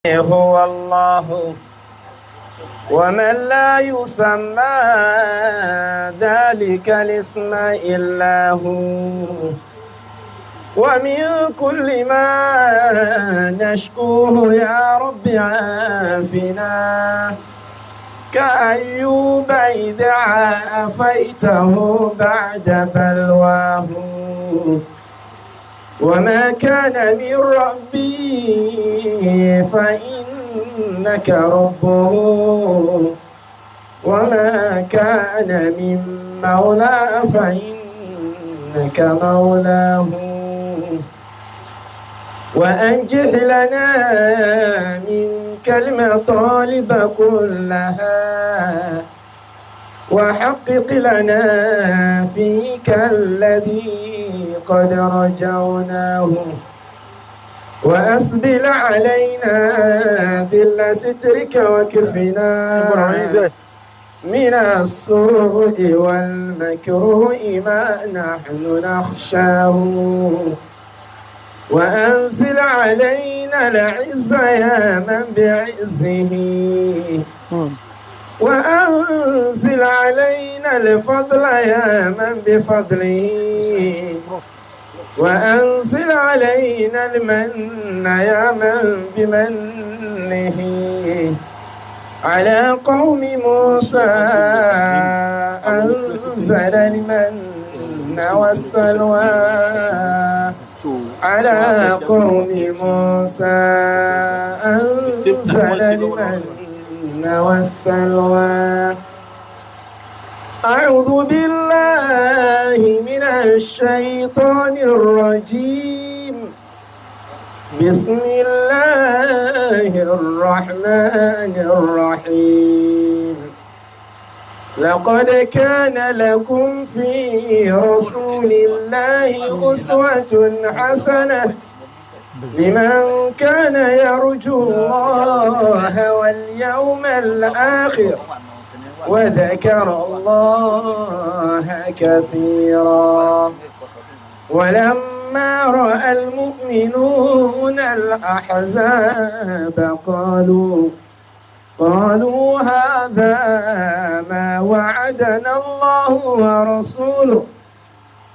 هو الله ومن لا يسمى ذلك الاسم إلا هو. ومن كل ما نشكوه يا رب عافنا، كأيوب إذا عافيته بعد بلواه. وما كان من ربي فإنك ربه، وما كان من مولى فإنك مولاه. وأنجح لنا منك المطالب كلها، وحقق لنا فيك الذي قد رجوناه، وأسبل علينا ذل سترك وكفنا من السوء والمكروه ما نحن نخشاه. وأنزل علينا العز يا من بعزه، وأنزل علينا الفضل يا من بفضله، وأنزل علينا المن يا من بمنه. على قوم موسى أنزل المن والسلوى، على قوم موسى أنزل المن والسلوى. أعوذ بالله من الشيطان الرجيم. بسم الله الرحمن الرحيم. لقد كان لكم في رسول الله أسوة حسنة لمن كان يرجو الله واليوم الآخر وذكر الله كثيرا. ولما رأى المؤمنون الأحزاب قالوا هذا ما وعدنا الله ورسوله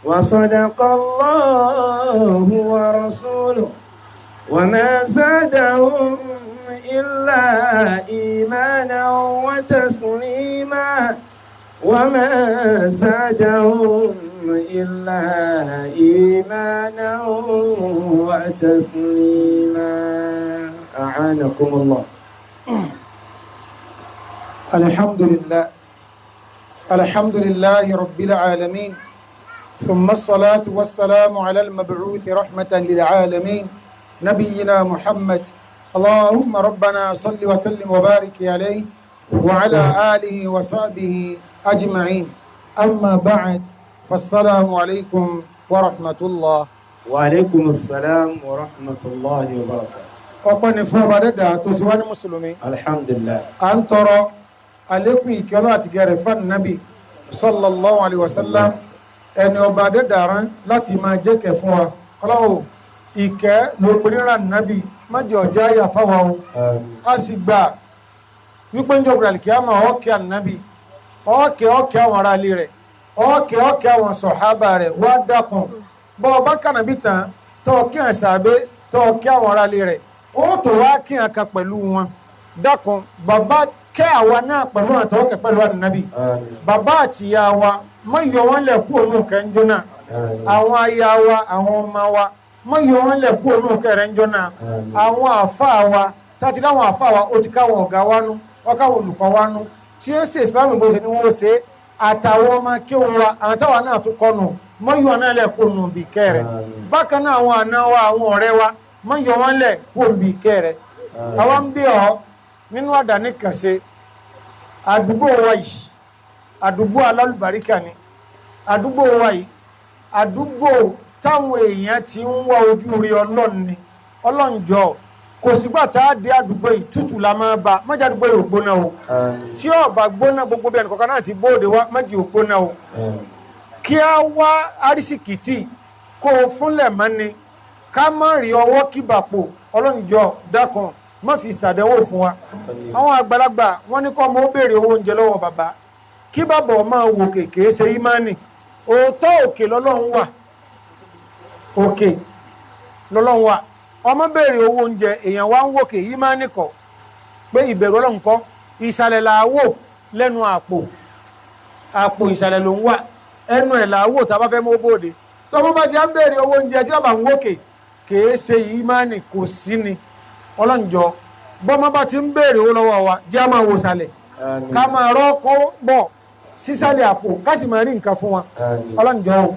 وصدق الله ورسوله وما زادهم إلا إيمانا وتسليما، وما زادهم إلا إيمانا وتسليما. أعانكم الله. الحمد لله، الحمد لله رب العالمين، ثم الصلاة والسلام على المبعوث رحمة للعالمين نبينا محمد. اللهم ربنا صل وسلم وبارك عليه وعلى آله وصحبه أجمعين. أما بعد، فالسلام عليكم ورحمة الله. وعليكم السلام ورحمة الله وبركاته. Ọpẹ́ ni fún ọba dẹ́dà tó sì wá ní mùsùlùmí. Alhamdulillah. À ń tọrọ àlékún ìkẹ́lọ́ àti gẹ̀rẹ̀ fún nàbì sallallahu alayhi wa sallam, ẹni ọba dẹ́dà rán láti máa jẹ́kẹ̀ fún wa. Ọlọ́wọ́ ìkẹ́ ló pèrè nàbì má jẹ́ ọjà àyà fáwa o. A sì gbà wípé ń jọ̀gbọ̀n àlìkíyàmà ọ̀kẹ́ ànábì, ọ̀kẹ́ ọ̀kẹ́ àwọn ará ilé rẹ̀, ọ̀kẹ́ ọ̀kẹ́ àwọn sọ̀hábà rẹ̀. Wá dákun bọ́ ọba kànábì tán tọ́ kí ẹ̀ sàbẹ́ tọ́ kí àwọn ará ilé rẹ̀, ó tó wá kí ẹ̀ kan pẹ̀lú wọn. Dákun bàbá kẹ́ àwa náà pẹ̀lú àtọ́kẹ́ pẹ̀lú ànábì. Bàbá àtìyá wa má yọ wọn lẹ̀ kú òun kẹ́ńjọ́ náà. Àwọn aya wa, àwọn ọmọ wa, má yọ wọn lẹ̀ kú òun kẹ́rẹ́ńjọ́ náà. Àwọn àfáà wa tàti láwọn àfáà wa, ó ti káwọn ọ̀gá wa nú, wọ́n káwọn olùkọ́ wa nú tí ó ṣe ìsìlámù bó ṣe ni wọ́n ṣe, àtàwọn ọmọ kéwọn wa, àwọn táwa náà tún kọ́ nù, má yọ wọn náà lẹ̀ kú òun bì kẹ́ rẹ̀. Bákan náà àwọn àna wa, àwọn ọ̀rẹ́ wa, má yọ wọn lẹ̀ kú òun bì kẹ́ rẹ̀. Àwọn ń bí ọ nínú àdáni kàṣe àdúgbò wa yìí, àdúgbò alálùbáríkà ni àdúgbò wa yìí, àdúgbò táwọn èèyàn ti ń wá ojú rí Ọlọ́run ni. Ọlọ́njọ́ kò sígbà tá a dé àdúgbò yìí tútù la máa bá, má jẹ́ àdúgbò yìí ò gbóná o. Tí ó bá gbóná, gbogbo bí ẹnìkọ̀ọ̀kan náà ti bóde wá, má jẹ́ ò gbóná o. Kí á wá arísìkìtì kó o fúnlẹ̀ mọ́ni, ká má rí ọwọ́ kíbàpò. Ọlọ́njọ́ dákun. Má fi ṣàdánwò fún wa. Àwọn àgbàlagbà wọ́n ní kọ́ ọmọ ó béèrè owó oúnjẹ lọ́wọ́ bàbá, kí bàbá ọ máa wò kèké ṣe ìmánì. Òótọ́ òkè lọ́lọ́run wà, òkè lọ́lọ́run wà. Ọmọ béèrè owó oúnjẹ, èèyàn wá ń wòkè, ìmánì kọ́ pé ìbẹ̀rù Ọlọ́run kọ́. Ìsàlẹ̀ là á wò lẹ́nu àpò, àpò ìsàlẹ̀ ló ń wà, ẹnu ẹ̀ là á wò tá a bá fẹ́ mú bóde. Tọ́mọ bá ti á ń béèrè owó oúnjẹ tí ọba ń wòkè, kèé ṣe ìmánì, kò sí ni. Ọlọ́njọ́ bọ́mọ bá ti ń béèrè owó lọ́wọ́ wa, jẹ́ á máa wò sàlẹ̀, ká máa rọ́kọ́ bọ̀ sísàlẹ̀ àpò, ká sì máa rí nǹkan fún wa. Ọlọ́njọ́ o,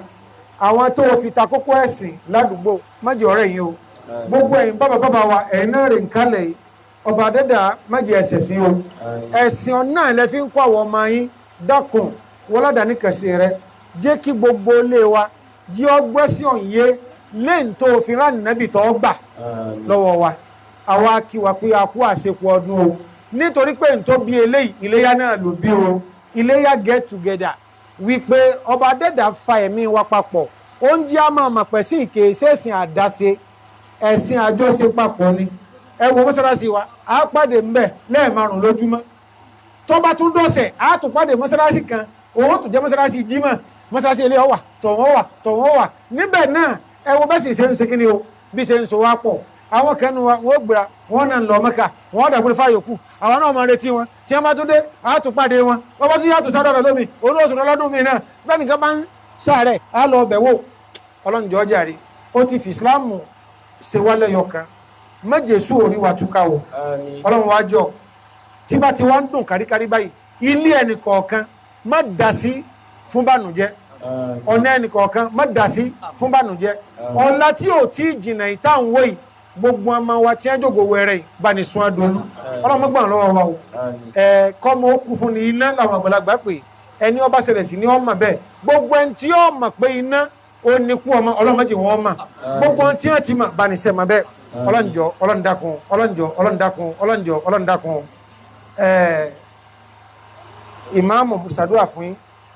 àwọn tó o fi ta kókó ẹ̀sìn ládùúgbò, má jẹ́ ọ̀rẹ́ yín o. Gbogbo ẹ̀yin bàbá bàbá wa, ẹ̀yin náà rè ń kálẹ̀ yìí, ọba adẹ́dà má jẹ́ ẹ̀sẹ̀ sí o. Ẹ̀sìn ọ̀nà ẹ̀ lẹ́ fi ń kó àwọn ọmọ yín. Dákun wọlọ́dà ní kẹsì rẹ, jẹ́ kí gbogbo ilé wa jí ọgbẹ́ sí ọ̀nyé lẹ́yìn tó fi rán nàbì tó gbà lọ́wọ́ wa. Àwa kí wa pé a kú àṣepọ̀ ọdún o, nítorí pé n tó bí eléyìí iléyá náà ló bí o. Iléyá get together wípé ọba adẹ́dà fa ẹ̀mí wa papọ̀, oúnjẹ á máa mọ̀ pẹ̀ sí ìkèésẹ̀sìn àdáṣe, ẹ̀sìn àjọṣe papọ̀ ni. Ẹ wo mọ́sálásí wa, á pàdé ńbẹ̀ lẹ́ẹ̀márùn lójúmọ́. Tó bá tún dọ̀sẹ̀, á tún pàdé mọ́sálásí kan, òun tún jẹ́ mọ́sálásí jímọ̀, mọ́sálásí ilé ọwà, tọ̀wọ́n wà, tọ̀wọ́n wà níbẹ̀ náà. Ẹ wo bẹ́ẹ̀ sì ṣe ń ṣe kíni o, bí ṣe ń so wá pọ̀. Àwọn kan nu wa, wọ́n gbéra, wọ́n náà ń lọ Mẹ́kà, wọ́n dàgbére fáyòkù, àwọn náà máa retí wọn. Tí wọ́n bá tún dé, á tún pàdé wọn. Wọ́n bá tún yàtọ̀ sáré ọbẹ̀ lómi, olóòsùn lọ́dún mi náà. Bẹ́ẹ̀ nìkan bá ń sáré, á lọ ọbẹ̀ wò. Ọlọ́njọ́ jàre, ó ti fi Ìsìláàmù ṣe wálé yọkan, méje sùn orí wa túká o. Ọlọ́run wá jọ, tí bá ti wá ń dùn káríkárí báyìí, ilé ẹnì kọ̀ọ̀kan má dá sí fún bànújẹ́, ọ̀nà ẹnì kọ̀ọ̀kan má dá sí fún bànújẹ́. Ọ̀la tí ò tí ì jìnnà ìtàn wò yìí, gbogbo ọmọ wa tí wọ́n jòkó wẹrẹ yìí bá ní sun adùn. Ọlọ́run gbọ́n lọ́wọ́ wa o. Ẹ kọ́mọ ó kú fún ni iná làwọn àgbàlagbà pé ẹni ọba ṣẹlẹ̀ sí ni ó mọ̀ bẹ́ẹ̀. Gbogbo ẹni tí ó mọ̀ pé iná ó ní kú ọmọ, Ọlọ́run má jẹ́ wọn mọ̀. Gbogbo ẹni tí wọ́n ti mọ̀ bá ní sẹ́ mọ̀ bẹ́ẹ̀. Ọlọ́njọ́ Ọlọ́run dákun, Ọlọ́njọ́ Ọlọ́run dákun, Ọlọ́njọ́ Ọlọ́run dákun. Ìmáàmù ṣàdúrà fún yín,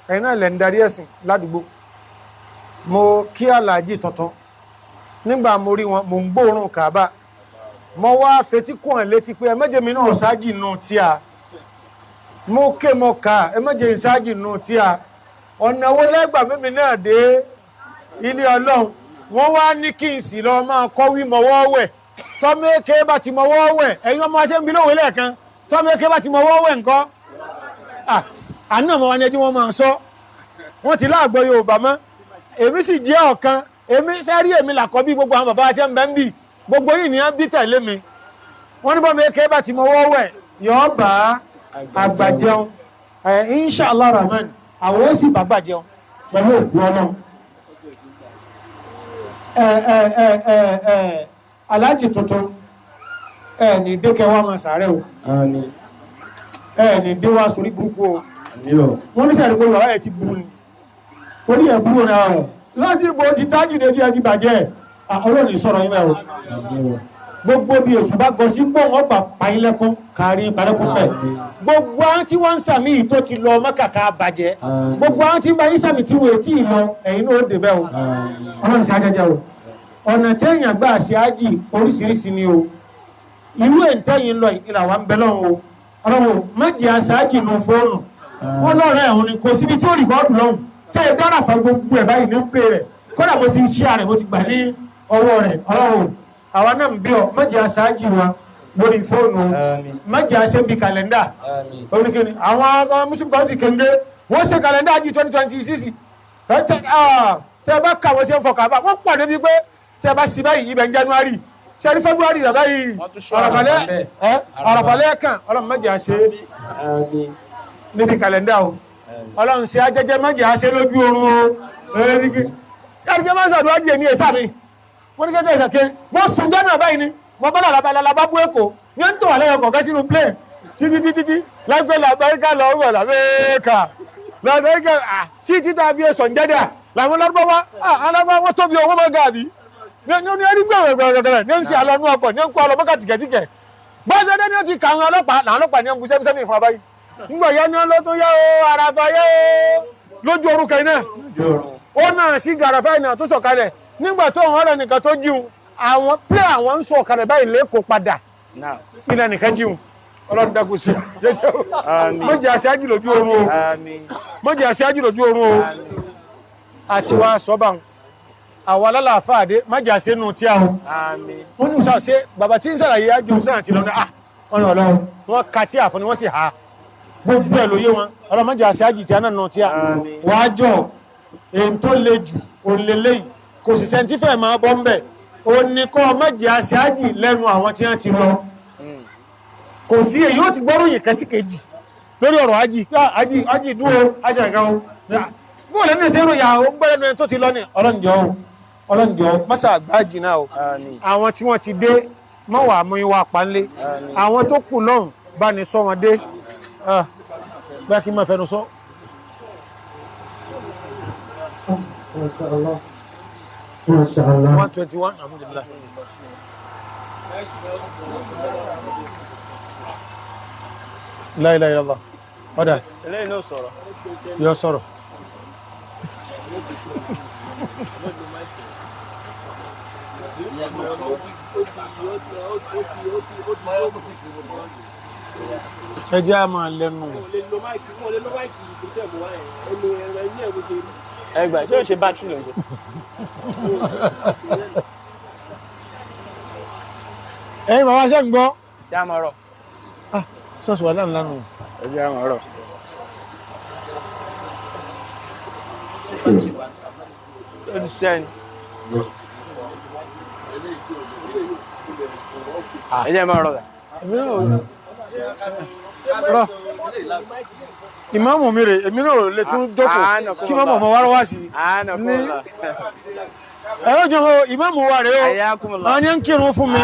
ẹ̀yin náà lẹ̀ ń darí ẹ̀sìn ládùúgbò. Mo kí aláàjì tuntun nígbà mo rí wọn, mo ń gbóòórùn Kàábà, mo wá fetí kún ẹ̀ létí pé ẹ má jẹ́ mi náà ṣáájì nù tí a mo ké mo kà, ẹ má jẹ́ ṣáájì nù tí a ọ̀nà wo lẹ́gbàá mímí náà dé ilé Ọlọ́run. Wọ́n wá ní kí n sì lọ máa kọ́ wí mọ́wọ́ wẹ̀. Tọ́mẹ́kẹ́ bá ti mọ́wọ́ wẹ̀, ẹ̀yin ọmọ aṣẹ́ ń bi lówe lẹ́ẹ̀kan, tọ́mẹ́kẹ́ bá ti mọ́wọ́ wẹ̀ ńkọ́? Àná ọmọ wa ni ẹjí wọn máa sọ, wọ́n ti láàgbọ́ Yorùbá mọ́. Èmi sì jẹ́ ọ̀kan, èmi sẹ́rí èmi làkọ́ bí gbogbo àwọn bàbá aṣẹ́ ń bẹ́ ń bì, gbogbo yìí ni wọ́n bí tẹ̀lé mi. Wọ́n ní bọ́mẹ́kẹ́ bá ti mọ́wọ́ wẹ̀ yọ̀ọ́ bá àgbà jẹun. Inshallah Rahman, àwọn ó sì bàgbà jẹun pẹ̀lú òkú Ọlọ́run. Aláàjì tuntun, ẹ ní dékẹ́ wá máa sàárẹ̀ o, ẹ ní dé wá sórí burúkú o. Wọ́n ní sàárẹ̀ pé bàbá ẹ̀ ti burú ni, orí ẹ̀ burú ni àrùn láti ipò ti tájìdé tí ẹ ti bàjẹ́. Ọlọ́run ní sọ̀rọ̀ yín bẹ́ẹ̀ o. Gbogbo bí èṣù bá gọ sí pọ̀, wọ́n gbà payín lẹ́kún kárí parẹ́kún bẹ́ẹ̀. Gbogbo àwọn tí wọ́n ń sàmì tó ti lọ mọ́kàkà bàjẹ́, gbogbo àwọn tí ń bá yín sàmì tí wọ́n ti lọ, ẹ̀yin náà ó dé bẹ́ẹ̀ o. Ọlọ́run ṣe ajẹjẹ o. Ọ̀nà téèyàn gbà ṣe ájì oríṣiríṣi ni o. Irú èntẹ́yìn lọ ìlà wa ń bẹ lọ́hùn o. Ọlọ́run má jẹ́ aṣáájì nu fóònù. Wọ́n lọ́rọ̀ ẹ̀hún ni kò síbi tí ó rìkọ́ọ̀dù lọ́hùn. Tẹ́ ẹ dára fa gbogbo ẹ̀ báyìí ní ń pè rẹ̀. Kódà mo ti ṣí àrẹ̀, mo ti gbà ní ọwọ́ rẹ̀. Ọlọ́run àwa náà ń bí ọ, má jẹ́ aṣáájì wa lórí fóònù o, má jẹ́ aṣẹ́ ń bi kàlẹ́ndà. Oníkíni àwọn Muslim kan ti kéńgé, wọ́n ṣe kàlẹ́ndà jí 2026. Tẹ́ ẹ bá kà wọ́n ṣe ń fọkà bá wọ́n pọ̀ débi pé tẹ́ ẹ bá sí báyìí ibẹ̀ ń January sẹ́rí February bàbá yìí ọ̀rọ̀fàlẹ́ kan. Ọlọ́run má jẹ́ àṣẹ níbi kàlẹ́ndà o. Ọlọ́run ṣe ajẹ́jẹ́, má jẹ́ àṣẹ lójú oorun o. Yàrá máa ń sàdúrà díẹ̀ ní ẹ̀sà mi, wọ́n ní kẹ́kẹ́ ìsàké wọ́n sùn jẹ́ náà báyìí ni wọ́n bá làbá bú Èkó ní ń tó wà lẹ́yìn kọ̀ọ̀kan sínú plane títí títí lágbẹ́ làbẹ́ríkà lọ́wọ́ làbẹ́ríkà làbẹ́ríkà títí tá a fi ẹ̀sọ̀ ń jẹ́dà làwọn lọ́dọ́wọ́ alábá wọn tóbi owó mọ́ gàbí ní ní ẹni gbẹ̀rẹ̀gbẹ̀rẹ̀ ní ń ṣe àlọ́nú ọkọ̀ ní ń kó ọlọ́mọ kàtìkẹ̀tìkẹ̀ bọ́sẹ̀ dé ní ó ti kà àwọn ọlọ́pàá làwọn ọlọ́pàá ní ń bu sẹ́mi sẹ́mi fún abáyé ńgbọ̀ yẹn ní ọlọ́tún yá o àràfà yá o lójú orúkọ iná ó náà sí gàràfà iná tó sọ̀kalẹ̀ nígbà tó àwọn ọ̀rẹ́ nìkan tó jíun àwọn pé àwọn ń sọ̀kalẹ̀ báyìí lẹ́kọ̀ọ́ padà Nílẹ̀ nìkan jíun ọlọ́run dákun sí jẹjẹ o. Mọ̀jẹ̀ aṣáájú lójú oorun o. Mọ̀jẹ̀ aṣáájú lójú oorun o. Àti wá sọ́bà ń àwa lálàáfáà dé mọ̀jẹ̀ àṣẹnu tí a o. Wọ́n ní sọ ṣe bàbá tí ń sàlàyé ájú sáà ti lọ́nà à ọ̀nà ọlọ́run wọ́n ka tí àfọ́ni wọ́n sì ha gbogbo ẹ̀ lóye wọn. Ọlọ́run mọ̀jẹ̀ aṣáájú tí a náà nà tí a wàá jọ èyí tó le jù òǹlẹ̀lẹ́yìí kò sì sẹ́ńtífẹ̀ máa bọ́ ń bẹ̀. Ó ní kọ́ mọ̀jẹ̀ aṣáájú lẹ́nu àwọn tí wọ́n ti lọ. Kò sí èyí ó ti gbọ́rọ̀ yìí kẹsí kejì lórí ọ̀rọ̀ ájì ájì ájì dúró ájì àga o bóò lẹ́nu ẹsẹ̀ ìròyìn àwọn gbọ́dọ̀ ẹni tó ti lọ ní ọlọ́njọ́ o ọlọ́njọ́ mọ́sà àgbájì náà o. Àwọn tí wọ́n ti dé mọ́wàá mú ìwà pánlé, àwọn tó kù lọ́hùn bá ní sọ wọn dé bá kí n máa fẹnu sọ. Masha Allah. Masha Allah. 121 alhamdulillah. La ilaha illallah. Ọ̀dà. Eléyìí náà sọ̀rọ̀. Yọ sọ̀rọ̀. Ẹ jẹ́ a máa lẹ́nu. Ẹ gbà ṣé o ṣe bátìrì ló ń ṣe? Ẹ̀yin bàbá ṣe ń gbọ́. Ṣé a máa rọ̀? Ṣọ́ọ̀ṣì wà láǹlá nù. Ẹ jẹ́ a máa rọ̀. Ó ti ṣiṣẹ́ ni. Ẹ jẹ́ máa rọ̀ dà. Rọ. Ìmáàmù mi rè, èmi náà lè tún jókòó kí mọ́mọ́ ọmọ wa wá sí. Ẹ̀rọ jọ ìmáàmù wa rè o. Àwọn ni ń kírun fún mi.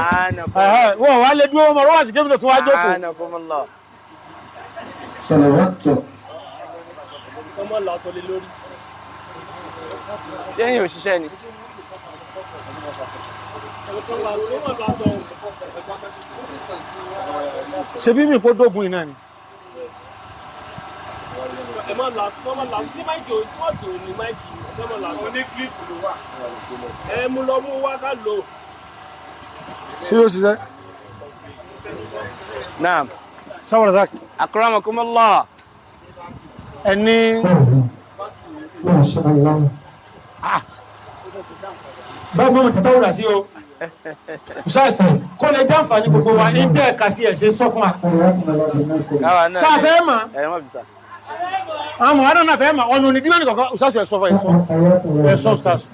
Wọ́n wá lè dúró ọmọ wá sí kébìlì tó wá jókòó. Ṣé ẹ̀yin òṣìṣẹ́ ni? Ṣe bí mi kó dógun iná ni. Ṣé yóò ṣiṣẹ́? Naam. Sáwọ́rọ̀ sáà. Akramakumullah. Ẹni. Masha Allah. Báwo mọ́mọ́ ti táwùrà sí o? Ṣáàṣì kó lè jàǹfààní gbogbo wa ní tẹ́ ẹ̀ka sí ẹ̀ṣẹ̀ sọ fún wa. Ṣáàfẹ́ mọ̀? Àwọn mọ̀hánà náà fẹ́ mọ̀ ọ̀nà òní dímọ̀nì kọ̀ọ̀kan ṣáàṣì ẹ̀ sọ fún ẹ̀ sọ. Ẹ̀ sọ ṣáàṣì.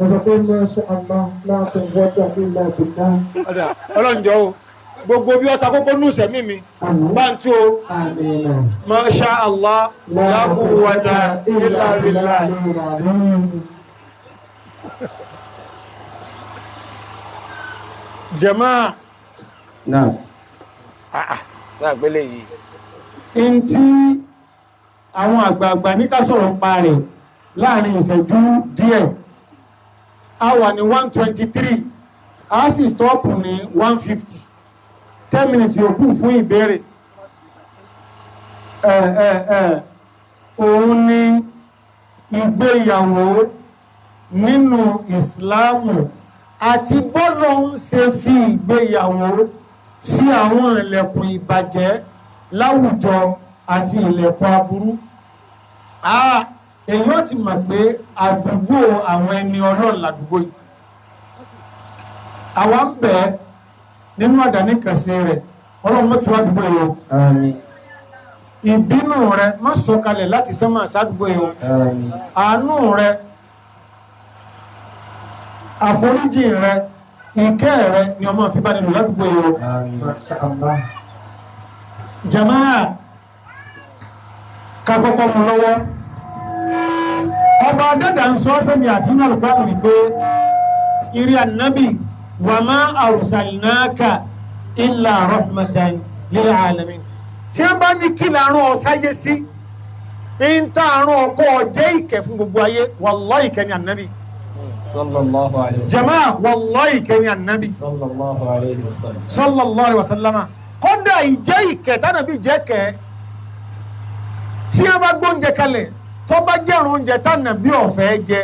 Ọlọ́run jọ̀ọ́ o, gbogbo bí ọta kókó nù sẹ́mi mi, bá ń tú o. Masha Allah, la quwwata illa billah. Jàmáà. Náà. Náà gbélé yìí. Ntí àwọn àgbààgbà ní ká sọ̀rọ̀ ń pa rẹ̀ láàrin ìṣẹ́jú díẹ̀. A wà ní 123, a sì stọ́ọ̀pù ní 150. 10 minutes yòókù fún ìbéèrè. Òun ni ìgbéyàwó nínú Ìsìláàmù àti bọ́lọ̀ ń ṣe fi ìgbéyàwó sí àwọn ilẹ̀kùn ìbàjẹ́ láwùjọ àti ilẹ̀kùn aburú. Èyí ó ti mọ̀ pé àdúgbò àwọn ẹni ọlọ́run làdúgbò yìí. Àwa ń bẹ̀ nínú àdáníkànṣe rẹ̀, ọlọ́run mọ́tò àdúgbò yìí o. Ìbínú rẹ̀ má sọ̀kalẹ̀ láti sánmà sádùúgbò yìí o. Àánú rẹ̀, àforíjì rẹ, ìkẹ́ rẹ ni ọmọ fi bá nílò ládùúgbò yìí o. Jàmáà ká kọ́kọ́ mú lọ́wọ́. Ọba adẹ́dà ń sọ fẹ́mi àti inú àlùkò wípé ìrì ànábì wa ma arsalnaka illa rahmatan lil alamin. Tí wọ́n bá ní kí làárọ̀ ọ̀sáyé sí, ń tá àrùn ọkọ̀ jẹ́ ìkẹ́ fún gbogbo ayé, wallahi ìkẹ́ ni ànábì. Sallallahu alayhi wa sallam. Jàmáà wallahi ìkẹ́ ni ànábì. Sallallahu alayhi wa sallam. Sallallahu alayhi wa sallama. Kódà ìjẹ́ ìkẹ́ tánàbí jẹ́ kẹ́ tí wọ́n bá gbóúnjẹ kalẹ̀ tó bá jẹ́rùn oúnjẹ tánàbí ọ̀fẹ́ jẹ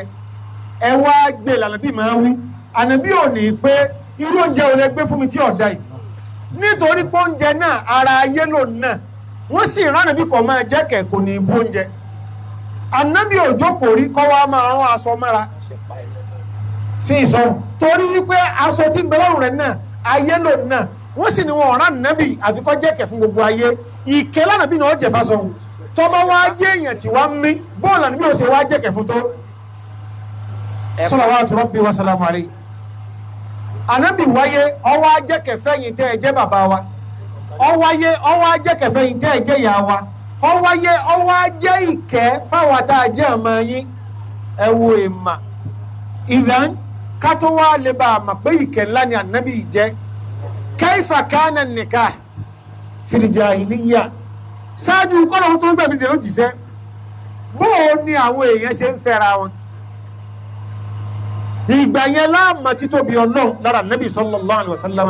ẹ wá gbé lànàbí máa wí ànàbí ò ní pé irú oúnjẹ ò lè gbé fún mi tí ọ̀dà yìí Nítorí pé oúnjẹ náà ara ayé lò náà, wọ́n sì rán ànábì kọ́ máa jẹ́ kẹ̀ kò ní ibú oúnjẹ. Ànábì òjò kò rí kọ́ wa máa rán aṣọ mọ́ra sí ìsọ, torí wípé aṣọ tí ń bẹ lọ́rùn rẹ̀ náà ayé lò náà, wọ́n sì ní wọn ọ̀rán ànábì àfikọ́ jẹ́kẹ̀ fún gbogbo ayé. Ìkẹ́ lánàbì náà jẹ̀ fásọ tọ́mọ wá jẹ́ èèyàn tí wá ń mí bóòlù ànábì ò ṣe wá jẹ́kẹ̀ fún tó. Salawatu rabbi wa salamu alayhi. Ànábì wáyé ọwọ́ ajẹ́kẹ̀ fẹ́yìn tẹ́ ẹ jẹ́ bàbá wa, ọwáyé ọwọ́ ajẹ́kẹ̀ fẹ́yìn tẹ́ ẹ jẹ́ ìyá wa, ọwáyé ọwọ́ ajẹ́ ìkẹ́ fáwọn tá a jẹ́ ọmọ yín. Ẹ wo èèmà ìdán kátó wá lè bá a mọ̀ pé ìkẹ́ ńlá ni ànábì jẹ́. Kaifa kana nikah fil jahiliya, ṣáájú kọ́nà tó ń gbẹ̀mí dèrò jìṣẹ́, bóò ni àwọn èèyàn ṣe ń fẹ́ra wọn. Ìgbà yẹn láàmà títóbi Ọlọ́run lára ànábì sallallahu alaihi wasallam.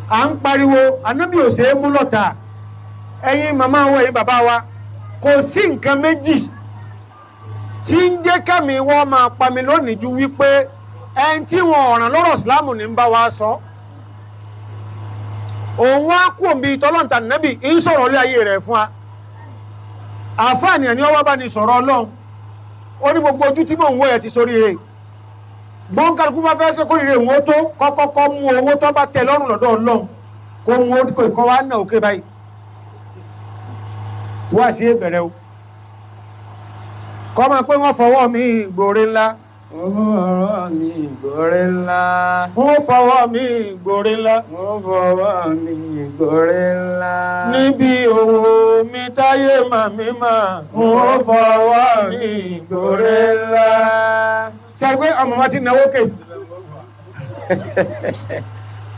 À ń pariwo ànábì ò ṣe é mú lọ́ta. Ẹ̀yin màmá wa, ẹ̀yin bàbá wa, kò sí nǹkan méjì tí ń jẹ́ kẹ́mi wọ́n máa pa mi lónìí ju wípé ẹni tí wọn ọ̀ràn lọ́rọ̀ ìsìláàmù ní ń bá wa sọ. Òun wá kú òǹbi tọ́lọ́ǹtà nẹ́bì ń sọ̀rọ̀ ilé ayé rẹ̀ fún wa. Àfáàní ẹni ọwọ́ bá ní sọ̀rọ̀ Ọlọ́run. Ó ní gbogbo ojú tí mò ń wò ẹ̀ ti sórí rẹ̀. Gbọ́nkálukú bá fẹ́ ṣe kórìíre òun ó tó kọ́kọ́kọ́ mú owó tó bá tẹ́ lọ́rùn lọ́dọ̀ Ọlọ́run kó mú ó kọ́ wá ná òkè báyìí. Wá sí ìbẹ̀rẹ̀ o. Kọ́ máa pé wọ́n fọwọ́ mi gbòòrè ńlá. Wọ́n fọwọ́ mi gbòòrè ńlá. Wọ́n fọwọ́ mi gbòòrè ńlá. Wọ́n fọwọ́ mi gbòòrè ńlá. Níbi òwò mi táyé màmí mà. Wọ́n fọwọ́ mi gbòòrè ńlá. Ṣé pé ọmọ wa ti náwó kè?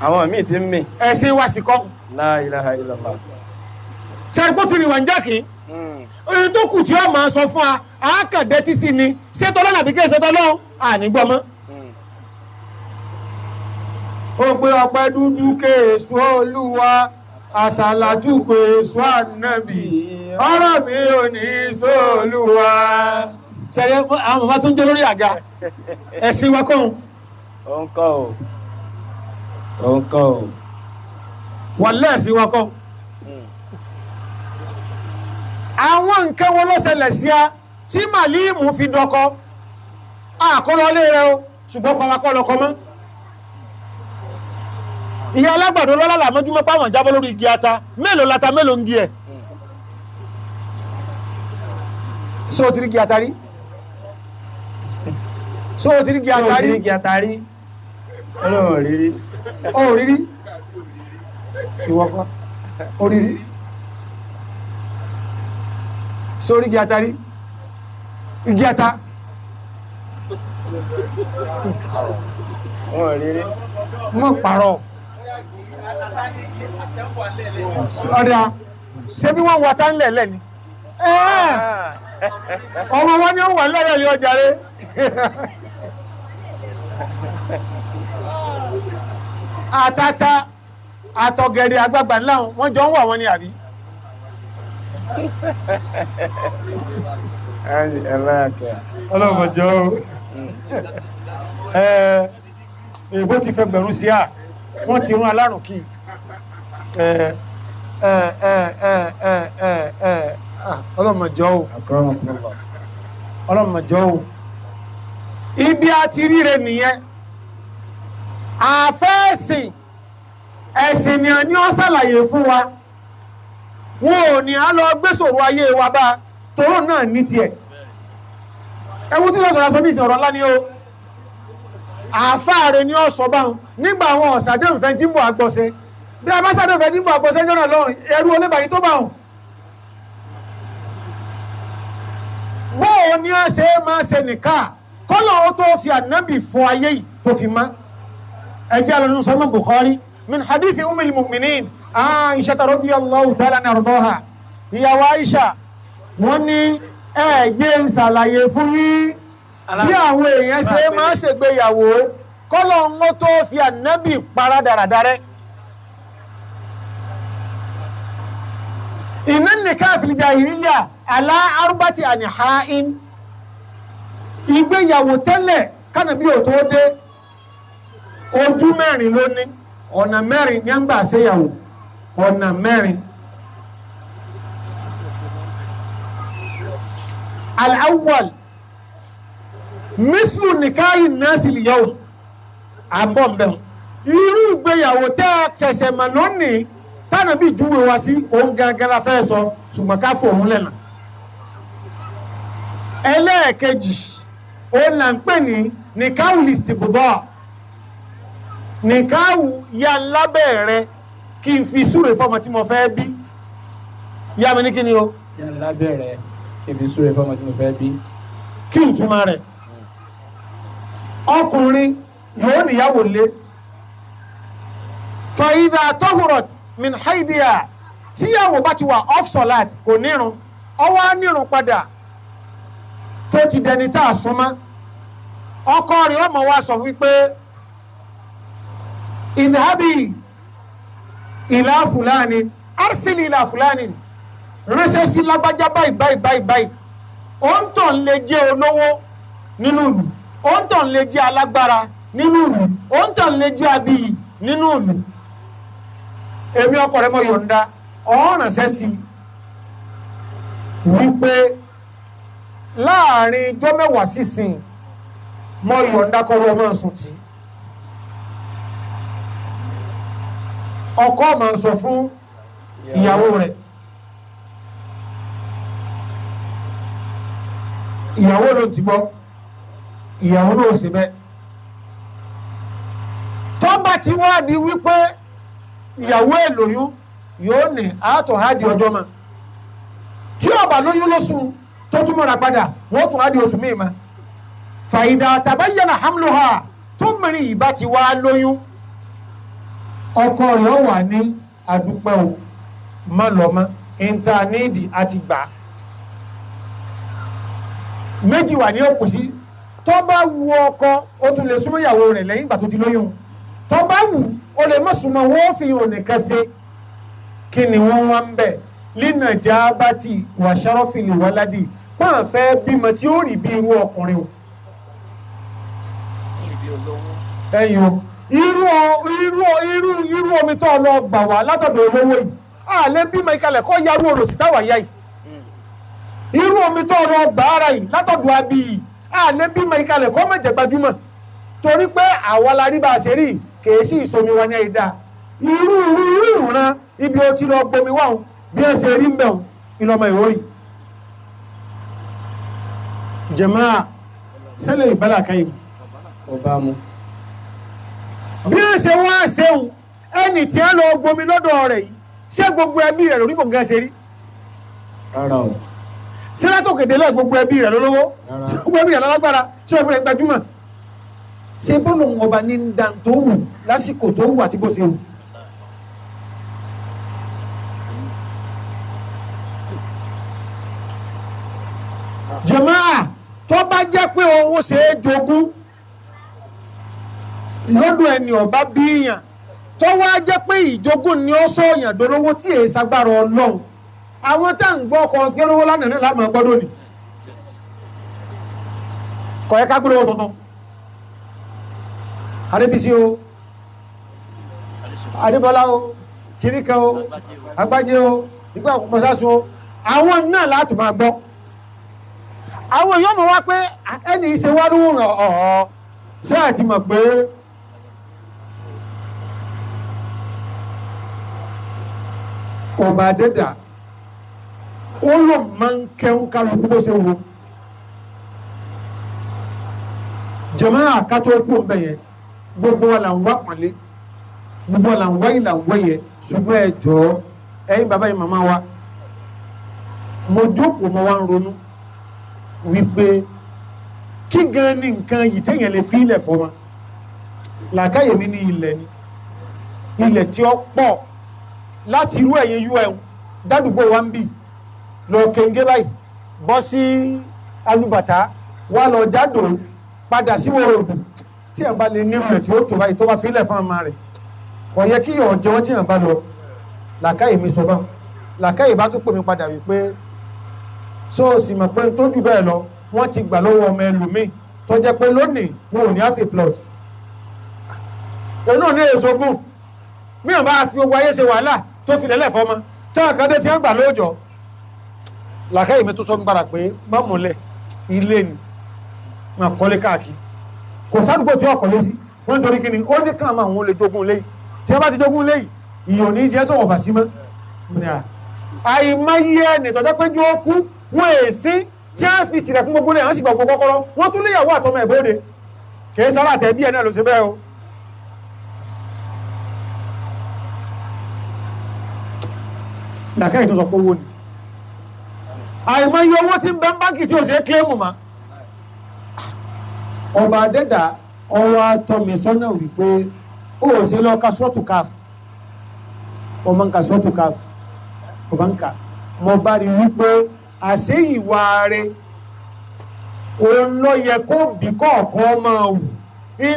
Àwọn míì ti ń mì. Ẹ̀sìn wa sì kọ́. La ilaha illallah. Ṣé pé ó ti rìn wà ń jákè? Oyin tó kù tí ó máa sọ fún wa, a kàn dẹ́tí sí ni, ṣé tọ́lọ́ nàbí kí ṣe tọ́lọ́ àní gbọ́ mọ́. Ó pé ọpẹ́ dúdú kéésù Olúwa, àsàlátù kéésù ànábì, ọ̀rọ̀ mi ò ní sóòlúwa. Ṣẹ̀rẹ̀ àwọn bàbá tó ń jẹ́ lórí àga, ẹ̀sìn wa kọ́. Òun kọ́ o. Òun kọ́ o. Wàlẹ́ ẹ̀sìn wa kọ́. Àwọn nǹkan wọn ló ṣẹlẹ̀ sí a tí màlíìmù fi dọkọ àkọlọlé rẹ o, ṣùgbọ́n kọlakọlọkọ mọ́. Ìyá alágbàdo lọ́lá làmójúmọ́ páwọn jábọ́ lórí igi ata, mélòó lata mélòó ń gi ẹ̀. Ṣé o ti rí igi ata rí? Ṣé o ti rí igi ata rí? Ṣé o ti rí igi ata rí? Ọlọ́run rírí. O ò rírí? Ìwọ kọ́? O rírí? Sórí igi ata rí? Igi ata. Mọ̀ pàrọ̀. Ọ̀dà ṣé bí wọ́n ń wata ńlẹ̀ lẹ́ni? Ọmọ wọn ni ó wà lọ́rẹ̀ ilé ọjà rẹ̀. Àtàtà àtọ̀gẹ̀dẹ̀ àgbààgbà ńlá wọn jọ ń wà wọn ni àbí? Ọlọ́mọjọ́ èbó ti fẹ́ gbẹ̀rún sí à wọ́n ti rún alárùn kí ọlọ́mọjọ́ o, ọlọ́mọjọ́ o. Ibi a ti ríre nìyẹn. Àfẹ́ẹ̀sìn ẹ̀sìn ni ó ṣàlàyé fún wa. Wọn ò ní á lọ gbésòrò ayé wa bá toró náà ní tiẹ̀. Ẹwú tí wọ́n sọ̀rọ̀ aṣọ ní ìsìn ọ̀rọ̀ ńlá ni o. Àáfàá rẹ̀ ni ó sọ báwọn nígbà àwọn ọ̀sàdéhùnfẹ́ tí ń bọ̀ àgbọ̀sẹ̀. Bí a bá sàdéhùnfẹ́ tí ń bọ̀ àgbọ̀sẹ̀ ń jọ́nà lọ́hùn, ẹrú olébàyí tó bá wọn. Bóò ni a ṣe máa ṣe nìka kọ́lọ̀ ó tó fi ànábì fún ayé yìí tó fi má. Ẹ jẹ́ àlọ́ nínú Sahih Bukhari min hadithi umil mu'minin Aisha radiyallahu ta'ala anha. Ìyàwó Aisha wọ́n ní ẹ jẹ́ ń ṣàlàyé fún yín bí àwọn èèyàn ṣe máa ṣègbéyàwó kọ́lọ̀ ń tó fi ànábì para dáradára. Inna nikah fil jahiliya ala arbati anha'in. Ìgbéyàwó tẹ́lẹ̀ kánàbí ò tó dé ojú mẹ́rin ló ní. Ọ̀nà mẹ́rin ní ń gbà ṣéyàwó, ọ̀nà mẹ́rin. Al-awwal mislu nikahi nasi al-yawm, àbọ̀ mbẹ́hùn. Irú ìgbéyàwó tẹ́ ẹ ṣẹ̀ṣẹ̀ mọ̀ lónìí tánà bí júwe wá sí òun gangan la fẹ́ sọ, ṣùgbọ́n ká fò òun lẹ́nà. Ẹlẹ́ẹ̀kejì òun là ń pè ní nikahu listibudọ́, nikahu ya lábẹ́ rẹ kí n fi súre fọmọ tí mo fẹ́ bí. Yá mi ní kí ni o? Yá lábẹ́ rẹ kí n fi súre fọmọ tí mo fẹ́ bí. Kí n túmọ̀ rẹ̀? Ọkùnrin yóò níyàwó lé. Fàyídà tọ́hùrọ̀t min haidiya, tíyàwó bá ti wà off solat kò nírun, ọwọ́ á nírun padà tó ti dẹni tá a súnmọ́. Ọkọ rẹ̀ ọmọ wa sọ wípé ìdábì ìlà fúlàní arsili ìlà fúlàní, ránṣẹ́ sí lágbájá báyìí báyìí báyìí báyìí. Òǹtọ̀ ń lè jẹ́ olówó nínú ìlú, òǹtọ̀ ń lè jẹ́ alágbára nínú ìlú, òǹtọ̀ ń lè jẹ́ abiyì nínú ìlú. Èmi ọkọ rẹ mọ yọ̀ǹda ọ̀rànṣẹ́ sí wípé láàrin ijọ́ mẹ́wàá sísìn mọ yọ̀ǹda kọ́rọ́ ọmọ sùn tí. Ọkọ máa ń sọ fún ìyàwó rẹ̀, ìyàwó ló ti gbọ́, ìyàwó náà sì bẹ́ẹ̀. Tó bá ti wá di wípé ìyàwó ẹ̀ lóyún, yóò ní àátọ̀ á di ọjọ́ ma. Tí ó bá lóyún lóṣù tó tún mọ́ra padà, wọ́n tún á di oṣù míì ma. Fàyídà tabayyana hamluha, tó mìíràn ìbá ti wá lóyún, ọkọ rẹ̀ wà ní àdúpẹ́ o, má lọ mọ́, ìntàníìdì àti gbà. Méjì wà ní òkú sí. Tó bá wu ọkọ, ó tún lè súnmọ́ ìyàwó rẹ̀ lẹ́yìn ìgbà tó ti lóyún. Tó bá wù, ó lè má súnmọ́, wọ́n fi hàn nìkan ṣe. Kí ni wọ́n wá ń bẹ̀? Línà jábátì wà sárọ́fìlì wáládì, pọ́n fẹ́ bímọ tí ó rí bí irú ọkùnrin o. Ẹ̀yin o, irú omi tó lọ gbà wá látọ̀dọ̀ olówó yìí, àlẹ́ bímọ ìkàlẹ̀ kọ́ yarú olùsí táwà yá yìí. Irú omi tó lọ gbà ara yìí látọ̀dọ̀ abí yìí, àlẹ́ bímọ ìkàlẹ̀ kọ́ mọ̀jẹ̀ gbajúmọ̀. Torí pé àwa la rí bá a ṣe rí, kèé sí ìsomi wa ní ẹ̀dá. Irú ìran ibi ó ti lọ gbomi wá òun, bí ẹ ṣe rí ń bẹ̀ òun, ìlọmọ ìwórì. Jàmáà sẹ́lẹ̀ ìbálà káyìí. Ọba mu. Bí ó ṣe wá ṣeun, ẹni tí ẹ lọ gbomi lọ́dọ̀ rẹ̀ yìí, ṣé gbogbo ẹbí rẹ̀ lórí gbòǹgà ṣe rí? Rárá o. Ṣé látòkèdè lẹ́ gbogbo ẹbí rẹ̀ lólówó? Ṣé gbogbo ẹbí rẹ̀ lálágbára? Ṣé ẹbí rẹ̀ gbajúmọ̀? Ṣé bọ́ọ̀lù ọba ní ń dan tó wù lásìkò tó wù àti bó ṣe wù? Jàmáà, tó bá jẹ́ pé owó ṣe é jogún lọ́dọ̀ ẹni ọba bíyàn, tó wá jẹ́ pé ìjogún ni ó sọ̀yàn dolówó tí èyí sagbára Ọlọ́run. Àwọn tá à ń gbọ́ ọkọ̀ gbẹ́rọ́wó lánàá náà láàmú ọgbọ́dọ̀ ni kọ̀ ẹ́ ká gbọ́dọ̀ tuntun. Adébísí o, Adébọ́lá o, kìnìkan o, Agbájé o, nígbà mọ́sásun o, àwọn náà láti máa gbọ́. Àwọn èèyàn mọ̀ wá pé ẹni ìṣe wá lóhùn ọ̀ọ́ ṣé àti mọ̀ pé ọba adẹ́dà ó lọ máa ń kẹ́hún kálukú bó ṣe wù. Jàmáà àkátó kú ọ̀nbẹ yẹn, gbogbo wa là ń wá pọ̀nlé, gbogbo wa là ń wá yìí là ń wá yẹ, ṣùgbọ́n ẹ jọ̀ọ́ ẹ̀yin bàbá yìí màmá wa, mo jókòó mo wá ń ronú wípé kí gan ni nǹkan yìí téèyàn lè fi ilẹ̀ fọmọ. Làákàyè mi ní ilẹ̀ ni, ilẹ̀ tí ó pọ̀ láti irú ẹ̀yìn un dádùgbò wa ń bì lọ kéńgé báyìí, bọ́ sí alùbàtà wà lọ jádò padà sí wòròdù. Tí ẹ̀ ń bá lè ní ilẹ̀ tí ó tó báyìí tó bá fi ilẹ̀ fún ọmọ rẹ̀, kò yẹ kí yọ̀ jẹ́ wọ́n tí ẹ̀ ń bá lọ. Làákàyè mi sọ bá, làákàyè bá tún pè mí padà wípé so sì mọ̀ pé tó jù bẹ́ẹ̀ lọ wọ́n ti gbà lọ́wọ́ ọmọ ẹlòmíì tó jẹ́ pé lónìí wọn ò ní àfi plot. Èyí náà ní èso gùn. Mìíràn bá fi ogun ayé ṣe wàhálà tó fi lẹ́lẹ̀ fọmọ tí wọn kàn dé tí wọn gbà lóòjọ́. Làkàyè mi tó sọ ń gbára pé má múlẹ̀ ilé ni máa kọ́lé káàkiri. Kò sádùúgbò tí ọkọ̀ lé sí wọ́n nítorí kí ni ó ní káàmù àwọn olè jogún léyìí. Tí wọ́n bá ti jogún léyìí, ìyò ní jẹ́ tó wọ̀n bá sí mọ́. Àìmọye ẹnì tọ́jọ́ pé jó kú wọ́n èsì tí a fi tìrẹ̀kún gbogbo lẹ́yìn wọ́n sì gbàgbọ́ kọ́kọ́rọ́ wọ́n tún léyàwó àtọmọ ẹ̀bọ́dẹ kìí sára àtẹ̀bí ẹ̀ náà ló ṣe bẹ́ẹ̀ o. Làkàyè tó sọ pé owó ni àìmọye owó tí ń bẹ ń báńkì tí ò ṣe é kílẹ̀mù ma. Ọba adẹ́dà ọwọ́ atọ́misọ́nà wípé ó ò ṣe lọ ka sọ́ọ̀tù káf ọmọ nǹka sọ́ọ̀tù káf ọba nǹka mo bá rí wípé àṣé ìwà rẹ̀ òun ló yẹ kó bí kọ̀ọ̀kan máa wù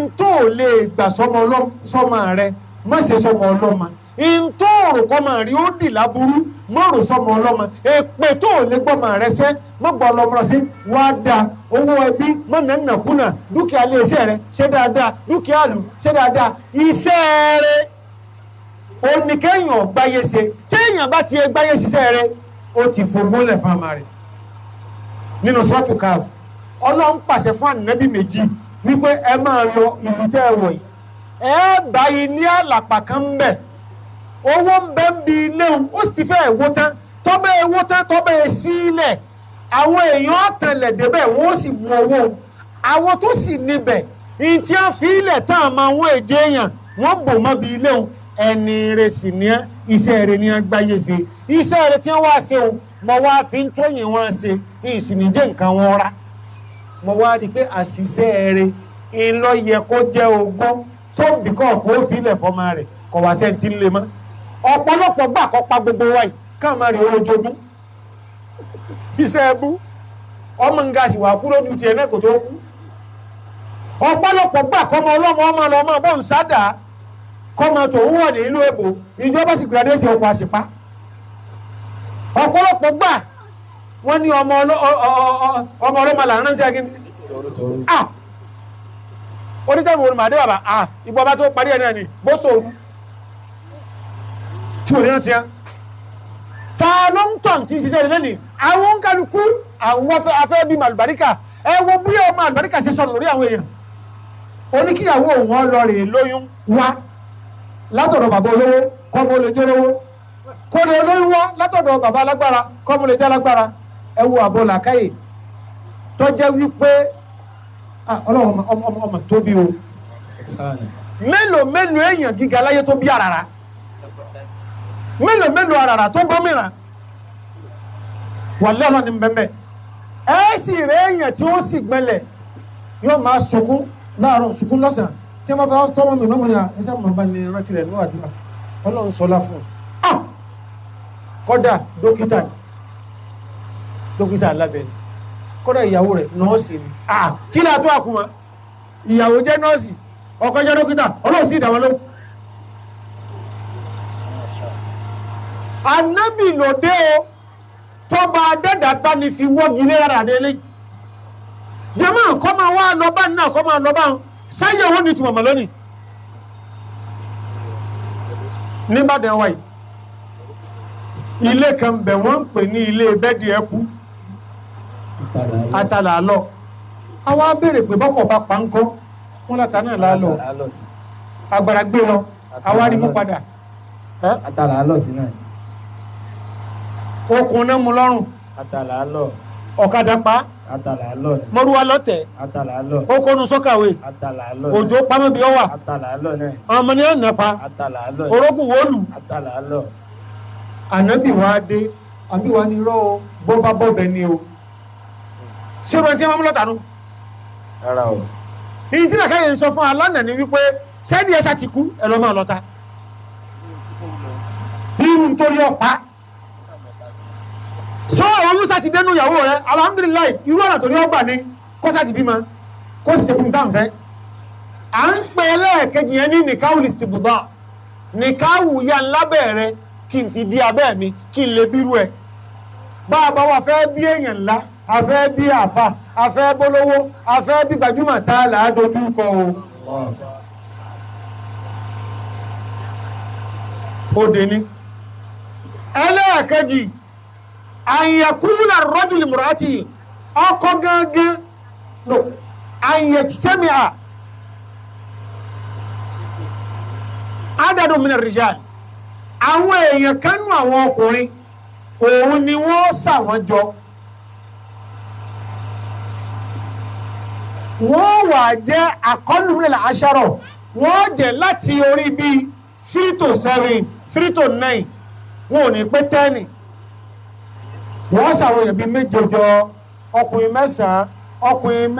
ntó lè gbà sọmọ rẹ má ṣe sọmọ ọlọ́mọ ntó rò kọ́ máa rí ó dì láburú má rò sọmọ ọlọ́mọ èpè tó lè gbọ́mọ rẹ sẹ́ má gbọ́ ọlọ́mọ rẹ sí wá da owó ẹbí má nà nàkúnà dúkìá lé iṣẹ́ rẹ ṣe dáadáa dúkìá lù ṣe dáadáa iṣẹ́ rẹ oníkéèyàn gbáyé ṣe téèyàn bá ti gbáyé ṣiṣẹ́ rẹ ó ti fogúnlẹ̀ fún àmà rẹ̀ nínú sọ́ọ̀tù káf. Ọlọ́run pàṣẹ fún ànábì méjì wípé ẹ máa lọ ìlú tẹ́ ẹ wọ̀ yìí, ẹ bá ilé àlàpà kan ń bẹ̀, owó ń bẹ ń bi ilé òun ó sì ti fẹ́ wó tán, tọ́bẹ̀ wó tán tọ́bẹ̀ sílẹ̀ àwọn èèyàn àtẹlẹ̀ débẹ̀ wọ́n ó sì mú owó àwọn tó sì níbẹ̀ ní tí wọ́n fi ilẹ̀ tán àmọ́ àwọn èjì èèyàn wọ́n bò mọ́ bi ilé òun. Ẹni rẹ̀ sì ní iṣẹ́ rẹ̀ ní agbáyé ṣe iṣẹ́ rẹ̀ tí wọ́n wá ṣe òun mo wá fi ń tóyìn wọn ṣe ìsìnìjẹ́ nǹkan wọn rà. Mo wá rí i pé àṣìṣe rẹ̀ ńlọ yẹ kó jẹ́ ogún tó ń bì kọ́ kó fi ilẹ̀ fọmọ rẹ̀ kọ̀ wá sẹ́ńtì ń lè mọ́. Ọ̀pọ̀lọpọ̀ gbà kọ́ pa gbogbo wa yìí ká má rí owó jogún iṣẹ́ ẹbú ọmọ nǹkan sì wà kú lójú tiẹ̀ náà kò tó kú. Ọ̀pọ̀lọpọ̀ gbà kọ́ ọmọ ọlọ́mọ ọmọ ọlọ́mọ bọ́ ń sádà kọ́mọ tó ń wọ̀ ní ìlú èbó ìjọba sì gírádẹ́tì ọkọ̀ àṣìpá. Ọ̀pọ̀lọpọ̀ gbà wọ́n ní ọmọ ọlọ́mọ là ń ránṣẹ́ kí ni onítẹ̀mù olùmọ̀dé bàbá ìbọn bá tó parí ẹ̀ náà ni bó sòrú tí ò ní rántí á ta ló ń tàn tí ń ṣiṣẹ́ rẹ̀ lẹ́nìí àwọn ń kálukú àwọn afẹ́ bíi màlúbáríkà ẹ wo bí ọmọ àlùbáríkà ṣe sọnù lórí àwọn èèyàn. Oníkíyàwó òun ọlọ́rẹ̀ lóyún wá látọ̀dọ̀ bàbá olówó kọ́mọ olè jẹ́ olówó kó lè olóyún wá látọ̀dọ̀ bàbá alágbára kọ́mọ olè jẹ́ alágbára. Ẹ wo àbọ̀ làákàyè tó jẹ́ wípé ọlọ́run ọmọ tóbi o. Mélòó mélòó èèyàn gíga láyé tó bí àràrà, mélòó mélòó àràrà tó gómìnà wà lẹ́rọ ní bẹ́ẹ̀ ẹ sì rẹ èèyàn tí ó sì gbẹlẹ̀ yóò máa sunkún láàárọ̀ sunkún lọ́sàn-án tí wọ́n fẹ́ tọ́mọ mi mọ́mọ́ ni à ẹ sábà máa bá ní rántí rẹ̀ níwájú àdúrà ọlọ́run sọlá fún un. Kọ́dà dókítà ni dókítà alábẹ́ ni kọ́dà ìyàwó rẹ̀ nọ́ọ̀sì ni. Kí ni àtọ́ àkùmá ìyàwó jẹ́ nọ́ọ̀sì ọkọ jẹ́ dókítà ọlọ́run sì dá wọn lóhùn. Ànábì lòdè o tọ́ba adẹ́dà bá ní fi wọ́gi lé rárá délé jẹ́mọ́ kọ́ máa wá lọ bá náà kọ́ máa lọ bá sáyẹ̀ owó ní ìtumọ̀ mọ̀ lónìí nígbàdàn wáyé ilé kan bẹ̀ wọ́n ń pè ní ilé bẹ́ẹ̀dì ẹkú àtàlà lọ àwa béèrè pé bọ́kọ̀ bá pa ń kọ́ wọn láta náà lálọ́ agbára gbé lọ àwa rí mú padà. Àtàlà lọ sí náà. Okùn náà mú lọ́rùn. Àtàlà lọ. Ọ̀kadà pa. Àtàlà lọ. Mọ́rúwa lọ́tẹ̀. Àtàlà lọ. Okòónú sọ́kàwé. Àtàlà lọ. Òjò pamọ́ bí ọ wà. Àtàlà lọ náà. Ọmọ ní ọ̀nà pa. Àtàlà lọ. Orógùn wọ́ọ̀lù. Àtàlà lọ. Ànábì wa dé, àbí wa ní irọ́ o, bọ́bá bọ́bẹ ni o. Ṣé o ti máa mú lọ́tà nù? Rárá o. Ìyí tí nàkàyè ń sọ fún alánà ni wípé sẹ́ẹ̀dì ẹ̀sà ti kú ẹ̀ lọ́ máa lọ́ta. Irú nítorí ọ̀pá. Sọ ọ̀run sá ti dénú ìyàwó rẹ, alhamdulilayi, irú ọ̀nà tó ní ọgbà ni kó sá ti bímọ, kó sì tẹkùn tá à ń fẹ́. À ń pè ẹlẹ́ẹ̀kejì yẹn ní nìkáwù lìstìbùdà, nìkáwù ya ńlá bẹ̀rẹ̀ kí n fi di abẹ́ mi kí n lè bírú ẹ̀. Bá a bá wa fẹ́ bí èèyàn ńlá, a fẹ́ bí àfa, a fẹ́ bólówó, a fẹ́ bí gbajúmọ̀ tá a là á dojú kọ o. Òde ni. Ẹlẹ́ẹ̀kejì, àyẹ̀kúlà rọ́jùlì mùràtì ọkọ gángan no àyẹ̀tẹ́mìà adadu min ar-rijal, àwọn èèyàn kánú àwọn ọkùnrin òun ni wọ́n sà wọ́n jọ, wọ́n wà jẹ́ aqallu min al-ashara, wọ́n jẹ́ láti orí bíi 3 to 7, 3 to 9, wọn ò ní pé 10. Wọ́n sàwọn èèyàn bíi méje jọ, ọkùnrin 9, ọkùnrin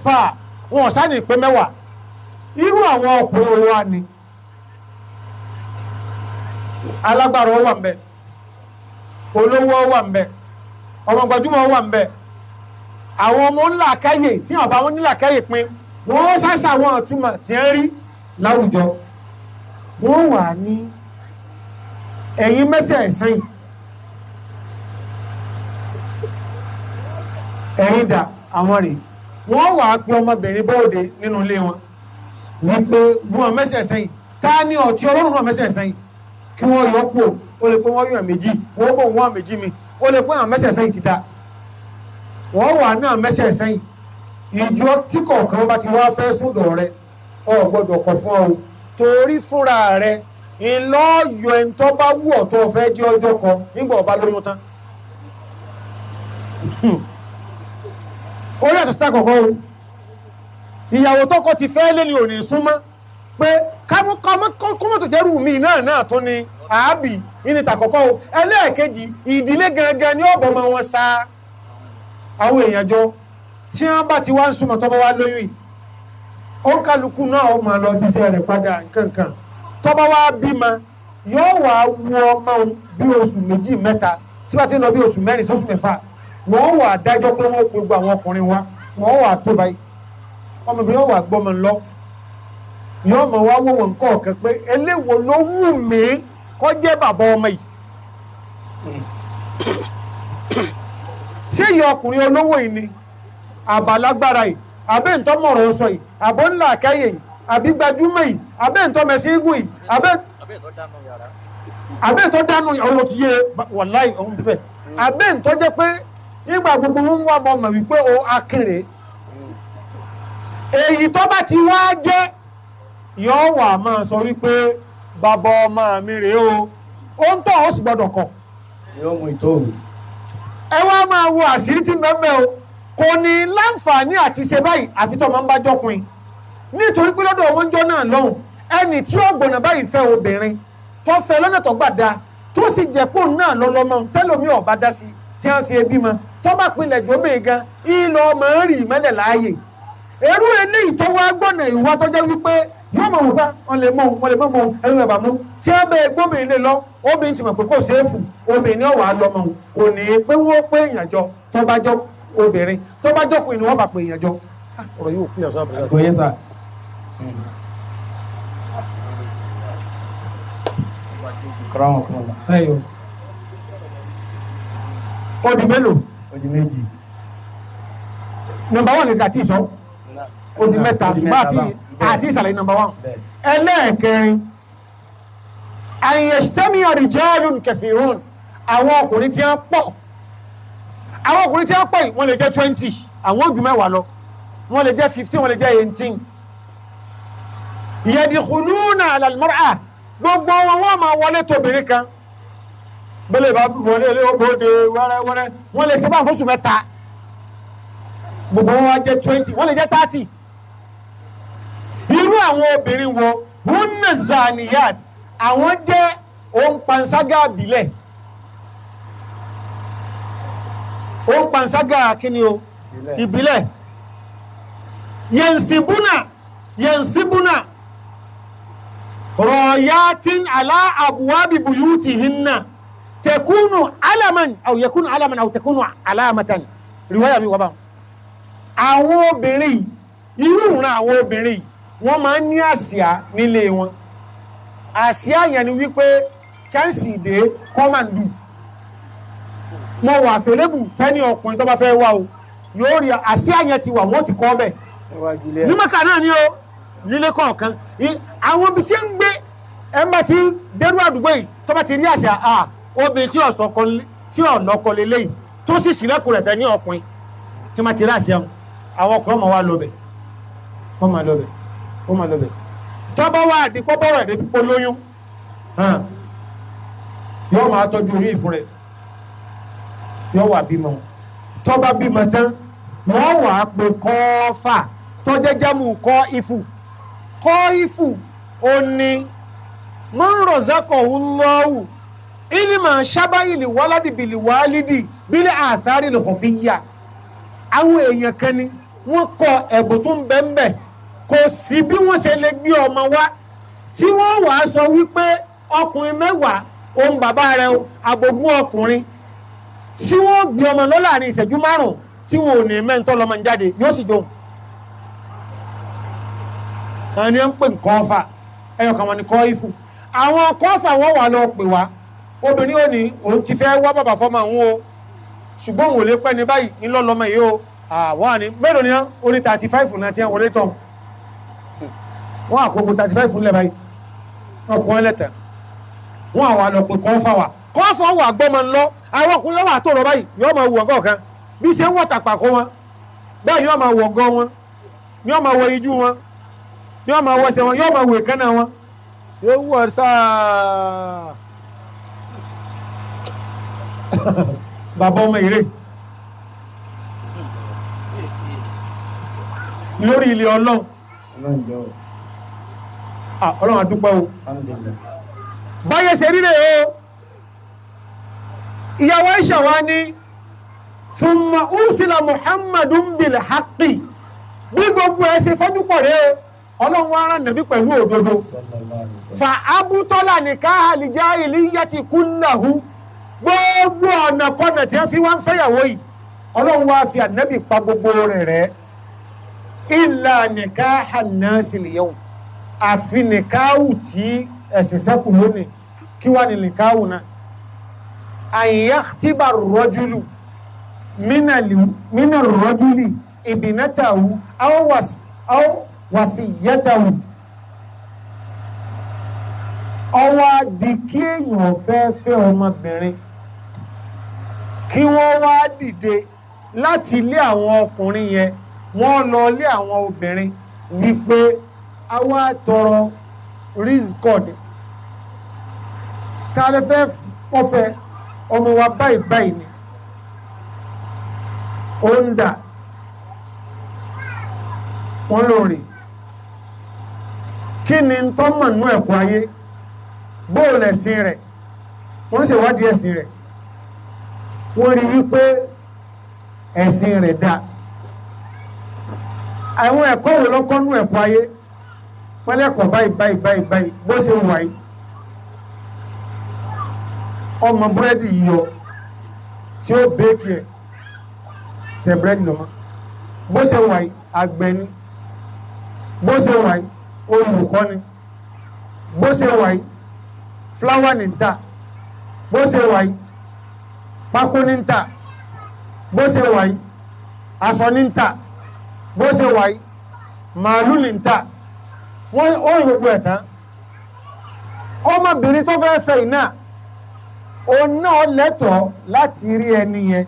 6, wọn ò sá ní pé 10. Irú àwọn ọkùnrin wa ni alágbára wà ńbẹ̀, olówó wà ńbẹ̀, ọmọ gbajúmọ̀ wà ńbẹ̀, àwọn ọmọ ńlá káyè tí àwọn bá wọn nílà káyè pin, wọ́n sàṣà àwọn àtúmọ̀ tí ń rí láwùjọ. Wọ́n wà ní ẹ̀yìn mẹ́sẹ̀ẹ̀sán ẹ̀yìn dà àwọn rè, wọ́n wà á pe ọmọbìnrin bóde nínú ilé wọn wípé wọn mẹ́sẹ̀ẹ̀sán yìí ta ni ọ̀tí ọlọ́run náà mẹ́sẹ̀ẹ̀sán yìí kí wọ́n yọ pò. Ó lè pé wọ́n yọ méjì, wọ́n bò wọ́n méjì mi, ó lè pé àwọn mẹ́sẹ̀ẹ̀sán yìí ti da. Wọ́n wà náà mẹ́sẹ̀ẹ̀sán yìí ìjọ tí kọ̀ọ̀kan bá ti wá fẹ́ sódò rẹ ọ gbọ́dọ̀ kọ̀ fún ọ torí fúnra rẹ ńlọ́yọ̀ ẹni tó bá wù ọ́ tó fẹ́ jẹ́ ọjọ́ kan nígbà ọba lóyún tán. Ó yàtọ̀ síta kọ̀ọ̀kan o, ìyàwó tọkọ ti fẹ́ lé ní òní súnmọ́ pé kọ́mọ́tò jẹ́rù mi náà tó ni àábì ìnìta kọ̀ọ̀kan o. Ẹlẹ́ẹ̀kejì, ìdílé gangan ni ọ̀bọ̀ máa wọn sa àwọn èèyàn jọ tí wọ́n bá ti wá ń súnmọ́ tọ́bọ̀ wá lóyún yìí, ó ń kálukú náà ó máa lọ bí iṣẹ́ rẹ̀ padà nǹkankan. Tọ́bọ̀ wá bímọ yóò wá wú ọmọ bí oṣù 2, 3, tí wọ́n ti ń lọ bí oṣù 4 sóṣù 6, wọ́n wà dájọ́ pé wọ́n gbogbo àwọn ọkùnrin wa wọ́n wà tó báyìí, ọmọbìnrin wà gbọ́mọ lọ, yóò mọ̀ wá wò wọ́n kọ̀ọ̀kan pé eléwo ló wù mí kó jẹ́ bàbá ọmọ yìí. Ṣé ìyá ọkùnrin olówó yìí ni, àbálágbára yìí, àbẹ́ ntọ́ mọ̀rọ̀ sọ yìí, àbọ̀ ńlá àkáyè yìí, àbí gbajúmọ̀ yìí, àbẹ́ ntọ́ mẹ̀sígùn yìí, àbẹ́ ntọ́ dánú ọ̀rọ̀ ti yé wàláì ọ̀hún bẹ́ẹ̀, àbẹ́ ntọ́ jẹ́ pé nígbà gbogbo ń wá mọ̀ wípé o akéré. Èyí tó bá ti wá jẹ́ yóò wà máa sọ wípé bàbá ọmọ mi rèé o, ó ń tọ́ ó sì gbọ́dọ̀ kọ̀. Yóò mú ìtòwò. Ẹ wá máa wo àṣírí tí mẹ́mẹ́ o, kò ní láǹfààní àti ṣe báyìí àfi tó máa ń bá jọkùnrin, nítorí pé lọ́dọ̀ wọn jọ náà lọ́hùn ẹni tí ó gbọ̀nà báyìí fẹ́ obìnrin tó fẹ́ lọ́nà tó gbà da tó sì jẹ́ pò náà lọ́lọ́mọ tẹ́lómi ọ̀bá dá sí tí wọ́n fi ebi mọ tó bá pinlẹ̀ jóbe gan ìlọ ọmọ ń rì mọ́lẹ̀ láàyè. Èrú eléyìí tó wá gbọ̀nà ìwà tó jẹ́ wípé yóò mọ̀ wípé wọ́n lè mọ̀ wọ́n lè mọ̀ mọ̀ ẹnu rẹ̀ bà mú tí wọ́n bẹ gbóbìnrin lè lọ, obìnrin ti mọ̀ pé kò séèfù, obìnrin ọ̀wà lọ́mọ kò ní pé wọ́n pé èèyàn jọ tó bá jọ obìnrin tó bá jọkùnrin ni wọ́n bá pè èèyàn jọ. Ọ̀rọ̀ yóò kúlẹ̀ ọ̀sán àbúrò. Kò yé sà. Ó di mélòó? Ó di méjì. Nọ́mbà 1 nìkan àti ìsọ. Ó di mẹ́ta, ṣùgbọ́n àti ìsàlẹ̀ nọ́mbà 1. Ẹlẹ́ẹ̀kẹrin, àyẹ̀sítẹ́mìyàn rijalun kathirun, àwọn ọkùnrin tí wọ́n pọ̀, àwọn ọkùnrin tí wọ́n pọ̀ yìí wọ́n lè jẹ́ 20, àwọn ojú 10 lọ, wọ́n lè jẹ́ 15, wọ́n lè jẹ́ 18. Yadkhuluna ala al-mar'a, gbogbo wọn wọ́n máa wọlé tóbìnrin kan, bẹ́lẹ̀ bá wọlé bóde wẹ́rẹ́wẹ́rẹ́, wọ́n lè ṣe bá fóṣù 3, gbogbo wọn wá jẹ́ 20, wọ́n lè jẹ́ 30. Irú àwọn obìnrin wo hunna zaniyat, àwọn jẹ́ òǹpanṣágà àbílẹ̀, òǹpanṣágà kíni o, ìbílẹ̀. Yẹnsibúnà yẹnsibúnà rọ̀yàtìn alá àbúwábì buyutihinna tẹkúnù alaman aw yakúnù alaman aw tẹkúnù alamatan, riwaya mi wà bá. Àwọn obìnrin irú ìran àwọn obìnrin wọ́n máa ń ní àsíá nílé wọn. Àsíá yẹn ni wípé chance dé come and do, mo wà fẹ́lẹ́bù fẹ́ ní ọkùnrin tó bá fẹ́ wá o, yóò rí àsíá yẹn ti wà, wọ́n ti kọ́ bẹ̀ ní Mẹ́kà náà ni o, nílé kọ̀ọ̀kan àwọn ibi tí ń gbé Ẹ má ti dérú àdúgbò yìí tó bá ti rí àṣà à obìnrin tí tí ọ̀nà kọ lélẹ́yìí tó sì sílẹ̀kùn rẹ̀ fẹ́ ní ọkùnrin tí wọ́n ti rí àṣà àwọn ọkùnrin ọmọ wa lọ bẹ̀ wọ́n máa lọ bẹ̀ wọ́n máa lọ bẹ̀. Tọ́bọ̀ wá àdìpọ́ bọ̀rọ̀ ẹ̀dẹ́ pípọ́ lóyún yóò máa tọ́jú orí ìfún rẹ̀ yóò wà bímọ. Tọ́ba bímọ tán wọ́n wà á pe kọ́ọ́fà tọ́jẹ́ jámù kọ́ ifù kọ́ ifù ó ní mọ́nrọ̀zákọ̀ ńlọ́wù ìlímọ̀ sábàyìlì wàládì bìlì wàlídì bílẹ̀ àtàrí lè kọ̀ fi yà. Àwọn èèyàn kan ni wọ́n kọ ẹ̀bùn tó ń bẹ́ńbẹ́ kò sí bí wọ́n ṣe lè gbé ọmọ wá tí wọ́n wàá sọ wípé ọkùnrin 10 òun bàbá rẹ̀ o àbògún ọkùnrin tí wọ́n gbé ọmọ lọ láàrin ìṣẹ́jú 5 tí wọn ò ní mẹ́ńtọ́ lọ́mọ ń jáde yóò sì jóun. Àwọn ni wọ́n ń pè ní kọ́fà ẹyọ kan wọn ni kọ́ ifù àwọn kọ́fà wọn wà lọ pè wá obìnrin ò ní òun ti fẹ́ wá bàbá fọmọ àwọn o ṣùgbọ́n òun ò lè pẹ́ ní báyìí ńlọ lọ́mọ yìí o àwọn àní mélòó ni wọ́n ó ní 35 náà tí wọ́n wọlé tán wọ́n àkókò 35 ńlẹ̀ báyìí ọkùnrin lẹ́tẹ̀ wọ́n àwọn àlọ́ pé kọ́fà wà kọ́fà wà gbọ́mọ ńlọ àwọn ọkùnrin lọ́wọ́ àtọ̀rọ̀ báyìí yóò máa wù ọgọ́ kan bí ṣe ń wọ̀ tàpá kó wọn bẹ́ẹ̀ ni yóò máa wọ̀ ọgọ́ wọn ni yóò máa wọ ijú wọn yóò máa wọ ẹsẹ̀ wọn yóò máa wọ èékánná wọn yóò wọ sáà bàbá ọmọ ìrè lórí ilé Ọlọ́run Ọlọ́run àdúpẹ́ o báyẹ̀ ṣe ríre o ìyàwó Aisha wa ní thumma ursila Muhammadun bil haqqi bí gbogbo ẹ ṣe fọ́jú pọ̀ rẹ o Ọlọ́run wa rán nàbí pẹ̀lú òdodo fa abútọ́lá nìkan al-jahiliyyati kullahu gbogbo ọ̀nà kọ́nà tí wọ́n fi wá ń fẹ́yàwó yìí Ọlọ́run wa fi ànábì pa gbogbo rẹ̀ rẹ̀ illa nikaha an-nasi al-yawm àfi nìkáwù tí ẹ̀sìn sẹ́kù lónìí kí wá ní nìkáwù náà an yakhtiba ar-rajulu mina ar-rajuli ibnatahu aw wasiyatahu ọwọ́ di kí èèyàn fẹ́ fẹ́ ọmọbìnrin kí wọ́n wá dìde láti ilé àwọn ọkùnrin yẹn wọ́n lọ ilé àwọn obìnrin wípé a wá tọrọ rizkod tá a lè fẹ́ kọfẹ́ ọmọ wa báyìí báyìí ni ó ń dà wọ́n lóore kí ni tọ́mọ̀ nú ẹ̀kọ́ ayé bóòlù ẹ̀sìn rẹ̀ wọ́n ṣe wádìí ẹ̀sìn rẹ̀ wọ́n rí wípé ẹ̀sìn rẹ̀ dáa àwọn ẹ̀kọ́ wo lọ́kọ́ nú ẹ̀kọ́ ayé wọ́n lẹ́kọ̀ọ́ báyìí báyìí báyìí báyìí bó ṣe wà yìí ọmọ búrẹ́dì yíyọ tí ó bẹ́ẹ̀kì ẹ̀ ṣe búrẹ́dì lọ́mọ bó ṣe wà yìí àgbẹ̀ ni bó ṣe wà yìí olùkọ́ ni bó ṣe wà yìí fúláwà ní ń tà bó ṣe wà yìí pákó ní ń tà bó ṣe wà yìí aṣọ ní ń tà bó ṣe wà yìí màálù ní ń tà wọ́n ó yí gbogbo ẹ̀ tán ọmọbìnrin tó fẹ́ẹ́ fẹ́ iná òun náà lẹ́tọ̀ọ́ láti rí ẹni yẹn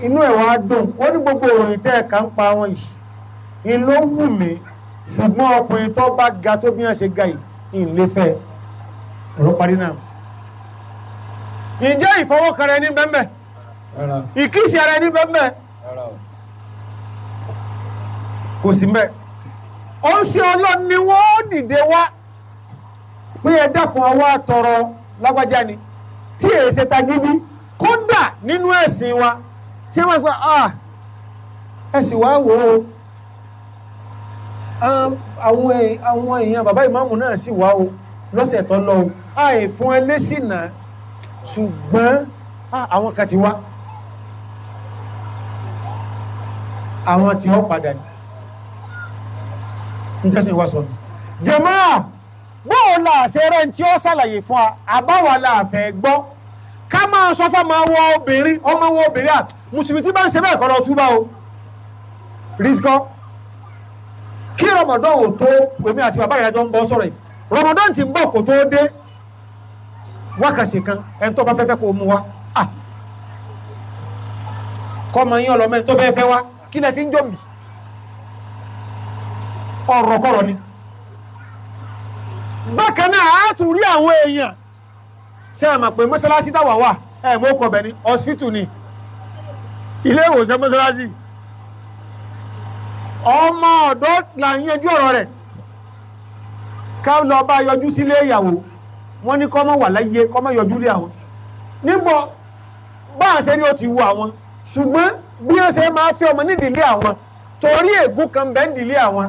inú ẹ̀ wá dùn ó ní gbogbo òròyìn tẹ́ ẹ̀ka ń pa wọn yìí ìlú wù mí ṣùgbọ́n ọkùnrin tó bá ga tó bí wọ́n ṣe ga yìí ìlé fẹ́ ọ̀rọ̀ parí náà. Ǹjẹ́ ìfọwọ́kànra ẹni bẹ́ẹ̀ ìkísí ara ẹni bẹ́ẹ̀ kò sí mbẹ́. Ó ń ṣe Ọlọ́run ni wọ́n dìde wá pé ẹ dákun ọwọ́ àtọrọ lágbájá ni tí èyí ṣe ta gidi kódà nínú ẹ̀sìn wa tí wọ́n gba ẹ sì wá wò ó àwọn èèyàn bàbá ìmáàmù náà sì wá o lọ́sẹ̀ tó lọ o àì fún ẹ lésì náà ṣùgbọ́n àwọn kan ti wá àwọn tí wọ́n padà ní nítẹ́sìn wá sọ̀nù. Jàmáà bóò la àṣẹ rẹ̀ tí ó ṣàlàyé fún wa àbáwá la àfẹ́ gbọ́ ká máa sọ fún ọmọ obìnrin ọmọ obìnrin à mùsùlùmí tí bá ń ṣe bẹ́ẹ̀ kọ́ lọ túbà o rizkọ́ kí Ramadan ò tó èmi àti bàbá ìrìnàjò ń bọ́ sọ̀rọ̀ yìí Ramadan ti ń bọ̀ kó tó dé wákàtí kan ẹni tó bá fẹ́ fẹ́ kó mú wa kọ́mọ yín ọlọ́mọ ẹni tó fẹ́ fẹ́ wá kí lẹ fi ń jòmì ọ̀rọ̀kọ̀rọ̀ ni. Bákan náà a tún rí àwọn èèyàn ṣé ẹ mọ̀ pé mọ́sálásí táwa wà ẹ̀ mọ́ kọ̀ bẹ̀ ni hospital ni ilé ìwòsàn mọ́sálásí ọmọ ọ̀dọ́ là ń yanjú ọ̀rọ̀ rẹ̀ ká lọ bá yọjú sílé ìyàwó wọ́n ní kọ́mọ wà láyé kọ́mọ yọjú lé àwọn nígbọ́ bá a ṣe rí ó ti wo àwọn ṣùgbọ́n bí wọ́n ṣe máa fi ọmọ nídìílé àwọn torí ègún kan bẹ́ẹ̀ nídìílé àwọn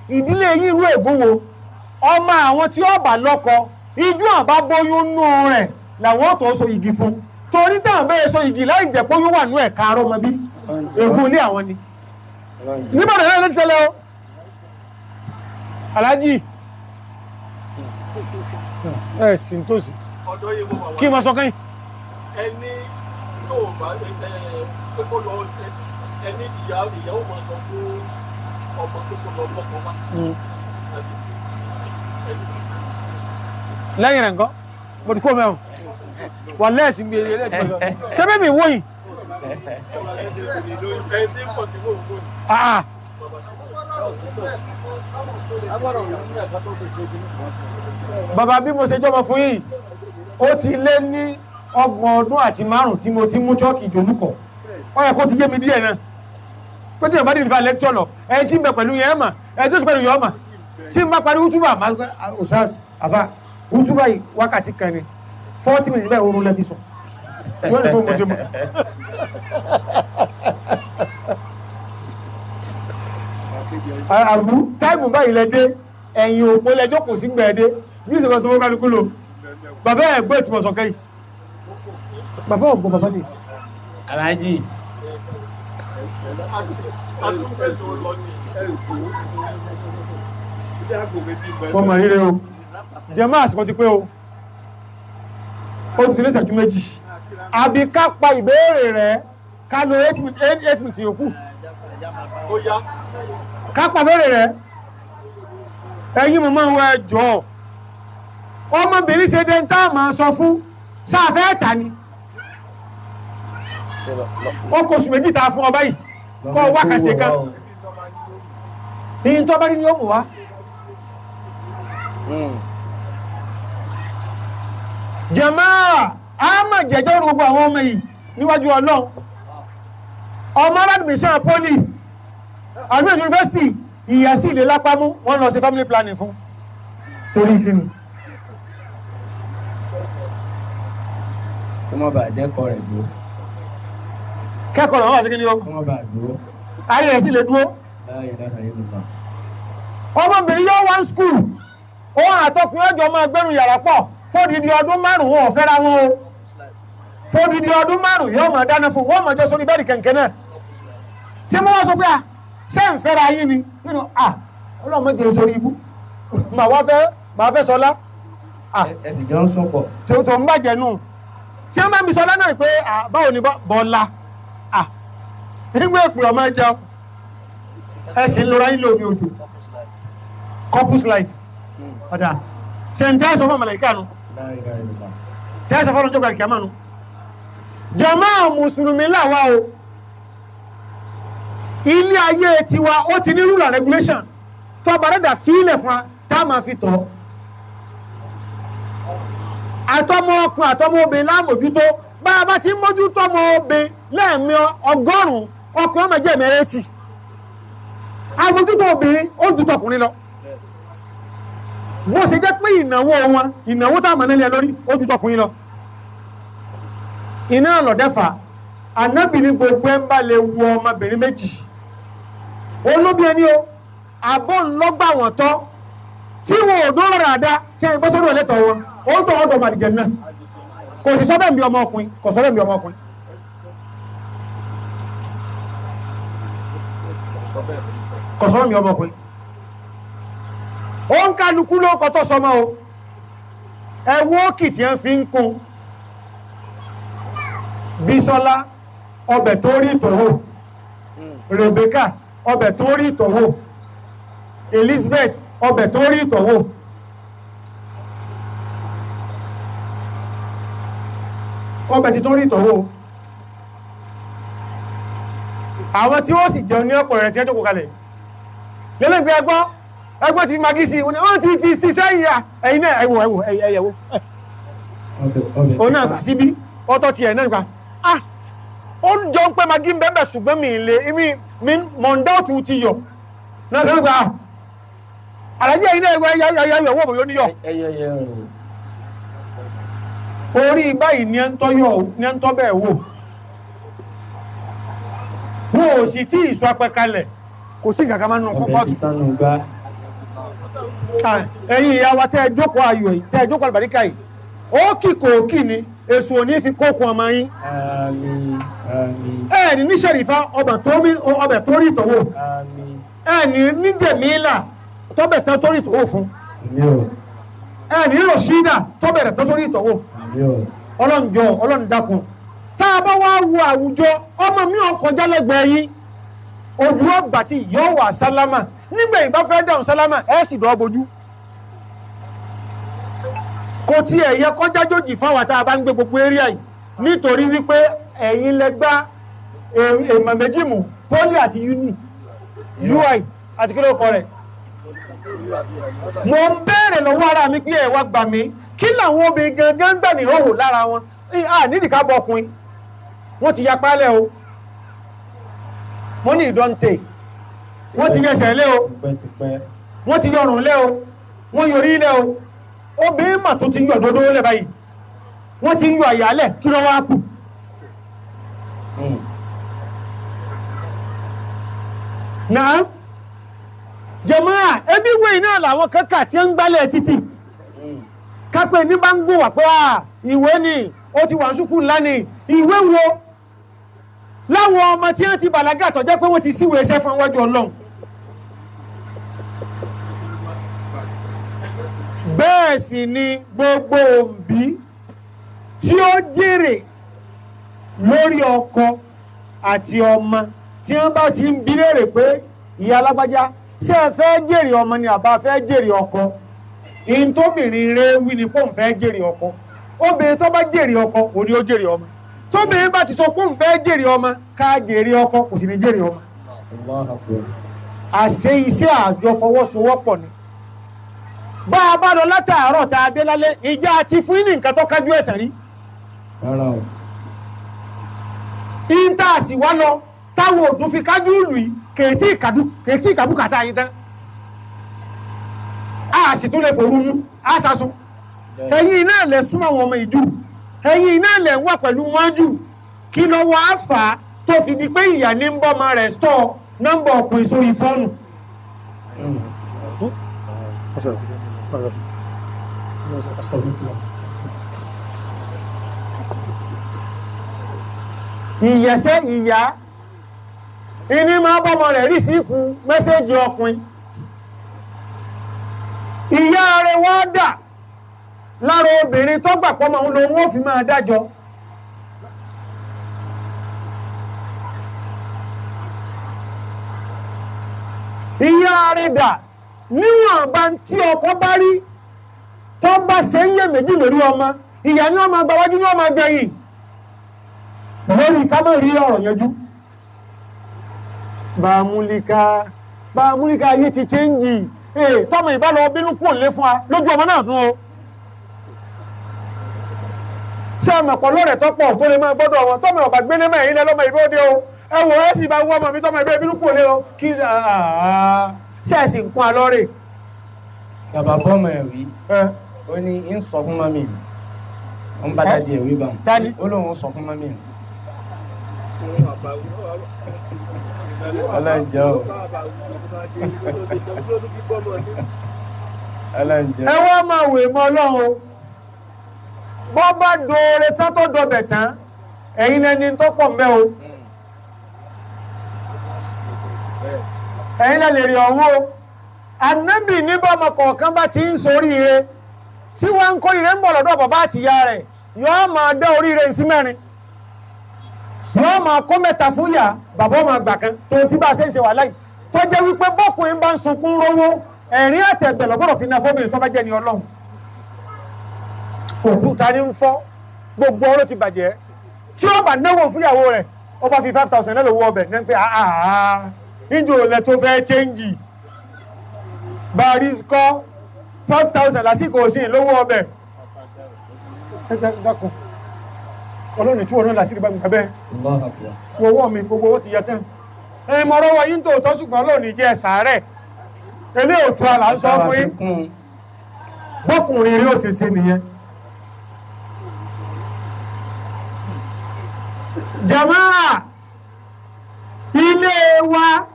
ìdílé yín irú ègún wo ọmọ àwọn tí ó bá lọ́kọ ijú àbá bóyún nú rẹ̀ làwọn tó so igi fún torí táwọn bẹ́ẹ̀ so igi láì jẹ́ póyún wà nú ẹ̀ka arọ́mọ bí ègún ilé àwọn ni níbàdàn náà ló ti ṣẹlẹ̀ o aláàjì ẹ sì ń tòsí kí n máa sọ kẹ́yìn. Ẹni tó bá ẹ kó lọ ẹni ìyàwó máa sọ fún ọmọ tó kó lọ lọ́kọ wá. Lẹ́yìn rẹ̀ nǹkan mo ti kó mẹ́wọ̀n wà lẹ́ẹ̀sì gbé ẹlẹ́ẹ̀sì sẹ́bẹ̀ mi wò yìí. Bàbá bí mo ṣe jọmọ fún yìí ó ti lé ní 35 ọdún tí mo ti mú chọ́ọ̀kì ìjòlúkọ̀ ó yẹ kó ti yé mi díẹ̀ náà pé tí ìyàbá dìde fa lẹ́kítọ̀ lọ ẹni tí ń bẹ pẹ̀lú yẹn mà ẹni tó sì pẹ̀lú yẹn mà tí ń bá parí útúbà máa gbé ọ̀sás àbá útúbà yìí wákàtí kan ni 40 minutes bẹ́ẹ̀ oorun lẹ́fi sùn yóò ní kó mo ṣe mọ́. Àbú táìmù báyìí lẹ dé ẹ̀yìn òpó lẹjọ́ kò sí gbẹ̀ dé bí ìṣègùn ọ̀sán kálukú lò bàbá ẹ̀ gbọ́ ìtumọ̀ sọ̀kẹ́ yìí bàbá ọ̀gbọ́n bàbá mi. Aláàjì. Wọ́n mọ̀ rírẹ o jẹ́mọ́ àsìkò ti pé o ó ti lé ìṣẹ́jú méjì àbí ká pa ìbéèrè rẹ̀ ká lo 8 minutes yòókù ká pa ìbéèrè rẹ̀ ẹ̀yin mọ̀mọ́ wọ ẹjọ́ ọmọbìnrin ṣe dé tá a máa sọ fún sáfẹ́ ẹ̀ta ni ó kó oṣù méjì ta fún ọba yìí kọ́ wákàṣe kan ní tó bá rí ni ó mú wá. Jàmáà a máa jẹjọ́ gbogbo àwọn ọmọ yìí níwájú Ọlọ́run ọmọ admission poli admission university ìyá sí ilé lápámú wọ́n lọ sí family planning fún torí kíni. Kó má bàa dẹ́kọ̀ rẹ̀ dúró. Kẹ́kọ̀ọ́ rẹ̀ wọ́n wá sí kíni o. Kó má bàa dúró. Ayé rẹ̀ sì lè dúró. Ọmọbìnrin yóò wá skul òun àtọkùnrin ọjọ́ máa gbẹ́rù yàrá pọ̀ fódìdí ọdún 5 wọn ò fẹ́ra wọn o fódìdí ọdún 5 yóò máa dáná fún wọn máa jọ sórí bẹ́ẹ̀dì kẹ̀kẹ́ náà tí mo wá sọ pé à ṣé ń fẹ́ra yín ni nínú à ọlọ́mọ jẹ́ sórí ibú màá wá fẹ́ màá fẹ́ sọlá. Ẹ sì jọ ń sùn pọ̀. Tó ń bàjẹ́ nù tí wọ́n bá mi sọlá náà pé báwo ni bọ́lá nígbà èpè ọmọ ẹ jẹun ẹ sì ń lora yín lómi òjò couples life ọ̀dà ṣe ń tẹ́sọ̀ fún màláíkà nu tẹ́sọ̀ fún ọjọ́ gbàdìkà mánu jàmáà mùsùlùmí làwa o ilé ayé tiwa ó ti ní rule and regulation tọba rẹ̀dà fílẹ̀ fún wa tá a máa fi tọ́ àtọmọ ọkùnrin àtọmọ obìnrin láàmójútó bá a bá ti ń mójútó ọmọ obìnrin lẹ́ẹ̀mí 100 ọkùnrin ọmọ jẹ́ mẹ́rẹ́ẹ̀tì àmójútó obìnrin ó ju tọkùnrin lọ bó ṣe jẹ́ pé ìnáwó wọn ìnáwó tá a mọ̀ nílẹ̀ lórí ó ju tọkùnrin lọ iná lọ̀dẹ́fà ànábì ní gbogbo ẹ̀ ń bá lè wo ọmọbìnrin méjì olóbi ẹni o àbọ̀ ńlọ́gbà wọn tọ́ tí wọn ò dúró dáadáa tí wọn bọ́ sọ́dọ̀ ẹlẹ́tọ̀ wọn ó ń tọ́ ọ̀dọ̀ màdìjẹ́ náà kò sì sọ́bẹ̀ mi ọmọkùnrin kò sọ́bẹ̀ mi ọmọkùnrin. Kò sọ́bẹ̀ mi ọmọkùnrin. Ó ń kálukú ló kọ́ tó sọmọ o ẹ wo òkì tí wọ́n fi ń kún Bísọ́lá ọbẹ̀ tó rí ìtòwò Rebecca ọbẹ̀ tó rí ìtòwò Elizabeth ọbẹ̀ tó rí ìtòwò Ọbẹ̀ ti tó rí ìtọ̀wò. Àwọn tí wọ́n sì jẹun ní ọ̀pọ̀ rẹ̀ tí ẹ jókòó kalẹ̀. Lẹ́lẹ́gbẹ̀ẹ́ ẹgbọ́n ẹgbọ́n ti fi magí sí i, wọ́n ti fi ṣiṣẹ́ ìyá ẹ̀yin náà ẹ̀wò ẹ̀wò ẹ̀yẹ̀wò. Òun náà gbà síbí, ọtọ́ tiẹ̀ náà nípa. Ah! Ó ń jọ ń pẹ́ magí ń bẹ́ẹ̀ ṣùgbọ́n mi lè mi mi mọ̀ndá òtún ti yọ̀. Náà ló ń gbà. Àlàyé ẹ̀yin náà ẹ̀wọ̀ ẹ̀yà ẹ̀yà ẹ̀wọ̀ bòyó níyọ̀. Orí báyìí ni ẹ ń tọ́ yọ̀ ni ẹ ń tọ́ bẹ́ẹ̀ wò. Wọn ò sì tí ì sọ apẹ kalẹ̀, kò sí nǹkan kan máa ń nù kọ́kọ́ tánú gbá. Ẹ̀yin ìyá wa tẹ́ ẹ jókòó ayọ̀ yìí, tẹ́ ẹ jókòó àlùbáríkà yìí, ó kì kò kì ni èso ò ní fi kókun ọmọ yín. Àmín, àmín, Ẹ ní ní Ṣẹ̀rífà ọbẹ̀ tó rí ọbẹ̀ tó rí ìtọ̀wò. àmín. Ẹ ní ní Jẹ̀mílà tọ́bẹ̀ tán tó rí ìtọ̀wò fún. Àmín o, Ẹ ní Rọ̀ṣídà tọ́bẹ̀ rẹ̀ tó rí ìtọ̀wò. àmín o. Ọlọ́njọ́ Ọlọ́run dákun. Tá a bá wá wo àwùjọ, ọmọ mi ò kọjá lẹ́gbẹ̀ẹ́ yín. Ojú ọgbà tí yóò wà sálámà. Nígbà yìí bá fẹ́ dáhùn sálámà, ẹ sì dọ́ bojú. Kò tiẹ̀ yẹ kọjá jòjì fáwọn tá a bá ń gbé gbogbo area yìí nítorí wípé ẹ̀yin lẹ gbá èèmọ̀ méjì mú, poli àti uni ui àti kí ló kọ rẹ̀. Mo ń béèrè lọ́wọ́ ara mi pé ẹ wá gbà mí, kí làwọn obìnrin gangan gbà ní ìhòòhò lára wọn? À nídìí ká bọ ọkùnrin, wọ́n ti yapa lẹ̀ o, wọ́n ní ìdọ́ǹtè, wọ́n ti yẹsẹ̀ lé o, Tipẹ́tipẹ́. wọ́n ti yọrùn lé o, wọ́n yorí lé o, obìnrin mà tó ti yọ dodo lẹ̀ báyìí, wọ́n ti ń yọ àyálẹ̀, kí ló wá kù? Náà jàmáà, ẹbí wẹ̀yìn náà làwọn kankan tí ń gbálẹ̀ títì kápẹ́ ní bá ń gùn wà pé à ìwé ni ó ti wà ń sùkúù ńlá ni ìwé wo láwọn ọmọ tí wọ́n ti bàlágà tó jẹ́ pé wọ́n ti síwèé iṣẹ́ fún wájú Ọlọ́run. Bẹ́ẹ̀ sì ni gbogbo òbí tí ó jèrè lórí ọkọ àti ọmọ tí wọ́n bá ti ń bi léèrè pé ìyá alágbájá, ṣé ẹ fẹ́ jèrè ọmọ ni àbá fẹ́ jèrè ọkọ? Ìntòbìnrin rẹ̀ wí ni pé òun fẹ́ jèrè ọkọ. Obìnrin tó bá jèrè ọkọ kò ní ó jèrè ọmọ. Tóbìnrin bá ti sọ pé òun fẹ́ jèrè ọmọ, ká jèrè ọkọ, kò sì ní jèrè ọmọ. Allahu Akbar. Àṣẹ iṣẹ́ àjọ fọwọ́sowọ́pọ̀ ni. Bá a bá lọ látàárọ̀ tá a dé lálẹ́, ìjà àti fún ní nǹkan tó kájú ẹ̀tàn rí. Rárá o. Ìta sì wá lọ táwọn òdùn fi kájú ìlú yìí kèétí kèétí ìkàbùkàtà yìí tán. A sì tún lè fòrú mú, a sàsùn. Ẹ̀yin iná lẹ̀ súnmọ́ àwọn ọmọ ìjù, ẹ̀yin iná lẹ̀ ń wà pẹ̀lú wọn jù. Kí ló wá fà á tó fi di pé ìyá ní ń bọ́ ọmọ rẹ̀ stọ̀ nọ́mbà ọkùnrin sórí fóònù? Ìyẹ̀sẹ̀ ìyá ìní máa bọ́mọ rẹ̀ rí sí fún mẹ́sẹ́jì ọkùnrin. Ìyá rẹ̀ wá dà lára obìnrin tó gbà pọ́mọ òun lòun ó fi máa dájọ́. Ìyá rẹ̀ dà níwọ̀n bá ń tí ọkọ bá rí tó bá ṣe ń yè méjì lórí ọmọ, ìyá ni wọ́n máa gbáwájú ni wọ́n máa gbẹ̀yìn lórí ká má rí ọ̀rọ̀ yanjú. Bàmúlíkà bàmúlíkà ayé ti chẹ́ǹjì. Ee, tọ́mọ ìbálò bínú kúrò lé fún wa lójú ọmọ náà tún o. Ṣé ọmọ pọ̀ lọ́rẹ̀ tọ́pọ̀ tó lè máa gbọ́dọ̀ wọn? Tọ́mọ ọ̀bà gbélé mẹ́rin lẹ́ lọ́mọ ìbóde o. Ẹ wò ẹ sì bá wọ́ ọmọ mi tọ́mọ ìbé bínú kúrò lé o. Kí ṣe é sì ń kún alọ́rẹ̀? Bàbá bọ́mọ ẹ̀ wí, ó ní ń sọ fún mami mi. Ó ń bá dádì ẹ̀ wí bá wọn. Tani? Ó lóun sọ fún mami mi. Ọlọ́njọ́ o. Ọlọ́njọ́. Ẹ wá máa wè mọ́ Ọlọ́run o. Bọ́ bá doore tán tó dọbẹ̀ tán, ẹ̀yin lẹni tó pọ̀ mbẹ́ o. Ẹ̀yin lẹ lè rí ọ̀hún o. Ànábì ní bọ́mọ kọ̀ọ̀kan bá ti ń soríire, tí wọ́n ń kó ire ń bọ̀ lọ́dọ̀ bàbá àtìyá rẹ̀, yọ́ọ́ máa dá oríire sí mẹ́rin, yọ́ọ́ máa kó mẹ́ta fún yà, bàbá ọmọ àgbà kan tó ti bá a ṣe ń ṣe wàhálà yìí, tó jẹ́ wípé bọ́kùnrin bá ń sunkún rówó, ẹ̀rín àtẹ̀gbẹ̀ lọ́gbọ́dọ̀ fi na fọ́bìnrin tó bá jẹ́ ni Ọlọ́run. Òkúta ní ń fọ́ Gbogbo ọ̀rọ̀ ti bàjẹ́. Tí ó bá náwó fúnyàwó rẹ̀, ó bá fi 5,000 náà lówó ọbẹ̀ ní pé àhàhà níjò lẹ tó fẹ́ chẹ́ǹjì. Baris kọ́ 5,000 lásìkò sí lówó ọbẹ̀. Dákun, ọlọ́run tí wọ́n náà lásìkò bá mi gbà bẹ́ẹ̀. Owó mi gbogbo owó ti yẹ tán. Ẹ mọ̀ ọ̀rọ̀ wọ̀nyí ń tòótọ́ ṣùgbọ́n lónìí jẹ́ sàárẹ̀. Ilé òtún àlà ń sọ fún yín. Bọ́kùnrin rí òṣèṣe nìyẹn. Jàmáà, ilé wa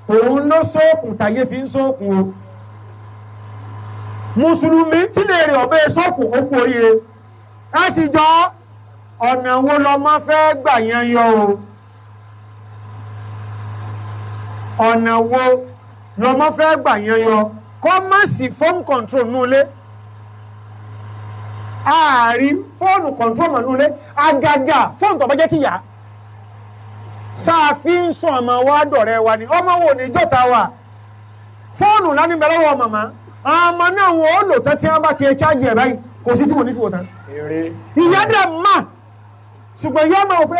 òun ló sóòkùn tàyé fi ń sóòkùn o. Mùsùlùmí tí lè rí ọ̀bẹ sóòkùn ó kú oríire. Ẹ sì jọ ọ̀nà wo lọmọ fẹ́ gbà yẹn yọ o? Ọ̀nà wo lọmọ fẹ́ gbà yẹn yọ? Kọ́ má sí phone control nulẹ̀. Ààrí fóònù control mọ̀ nulẹ̀. Àgàgà fóònù tó bá jẹ́ tìyà. Sáà fi ń sọ ọmọ wa dọ̀rẹ́ wa ni. Ọmọ wo ni ìjọta wa? Fóònù lánìí bẹ lọ́wọ́ màmá. Ọmọ náà wọ́n ó lò tán tí wọ́n bá ti ṣáàjì ẹ̀ báyìí. Kò sí tí wọ́n ní fi wò tán. Ìyá dẹ̀ mà. Ṣùgbọ́n yóò mọ̀ pé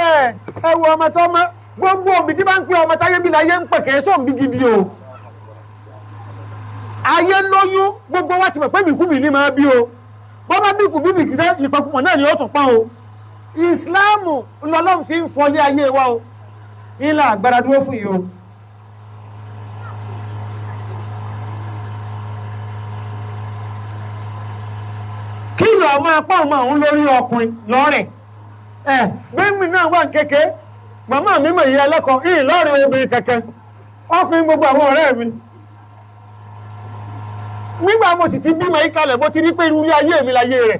ẹ wo ọmọ tó mọ́. Gbogbo òbí tí bá ń pè ọmọ táyé bí láyé ń pè kèé sóǹbí gidi o. Ayé lóyún gbogbo wa ti mọ̀ pé bìkúbì ní máa bí o. Bọ́bá bìkúbì bìkútẹ́ ìpapòmọ̀ náà ni ó tún pa o. Ìsìláàmù lọ́lọ́run fi ń fọlé ayé wa o. Ilà agbára dúró fún yìí o. Kí lọ máa pa ọmọ òun lórí ọkùnrin lọ́rẹ̀? Ẹ bẹ́ẹ̀ni náà wà kéke. Màmá mi mọ̀ ìyá ẹlẹ́kọ̀ọ́ ìyìn lọ́rẹ̀ obìnrin kẹ̀kẹ́. Ọkùnrin gbogbo àwọn ọ̀rẹ́ mi. Nígbà mo sì ti bímọ yìí kalẹ̀ mo ti rí pé irú ilé ayé mi láyé rẹ̀.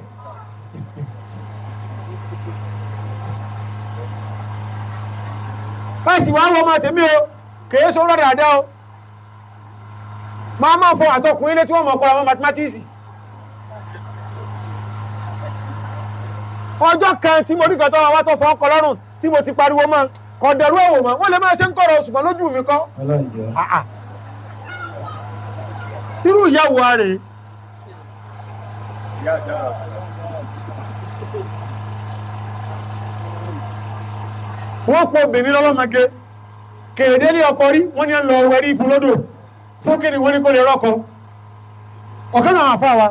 Ẹ sì wá wọ́n máa tèmi o, kèé sọ rárá dáadáa o. Máa máa fọ àtọkùnrin ilé tí wọ́n mọ̀ kọ́ àwọn mathematics. Ọjọ́ kan tí mo rí kan tó wá tó fọ́ ọkọ̀ lọ́rùn tí mo ti pariwo mọ́ kọ̀ dẹ̀rú òwò mọ́, wọ́n lè máa ṣe ń kọ̀rọ̀ ṣùgbọ́n lójú mi kọ́. Irú ìyàwó wa rèé. Wọ́n pọ̀ obìnrin lọ́lọ́mọge kèédé ní ọkọ rí wọ́n ní lọ wẹ̀rí fún lódò fún kí ni wọ́n ní kó lè rọ́kọ. Ọ̀kan náà àfáà wa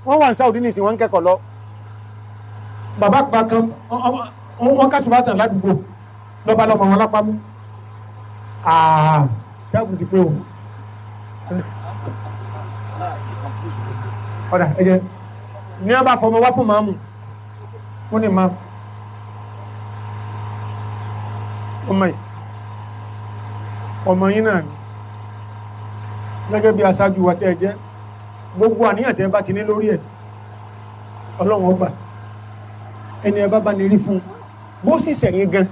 wọ́n wà ní Saudi ní ìsìn wọ́n ń kẹ́kọ̀ọ́ lọ. Bàbá kan wọ́n ká ṣùgbọ́n ládùúgbò lọ́ba lọ́mọ wọn lápá mú. Àà jáàbù ti pé o. Ọ̀dà ẹ̀jẹ̀ ní wọ́n bá fọmọ wá fún màámu wọ́n ní màámu. Ọmọ yìí ọmọ yín náà ni gẹ́gẹ́ bí aṣáájú wa tẹ́ ẹ jẹ́ gbogbo àníyàn tẹ́ bá ti ní lórí ẹ̀ ọlọ́run ọgbà ẹni ẹ bá bá ní rí fún bó sì sẹ̀yìn gan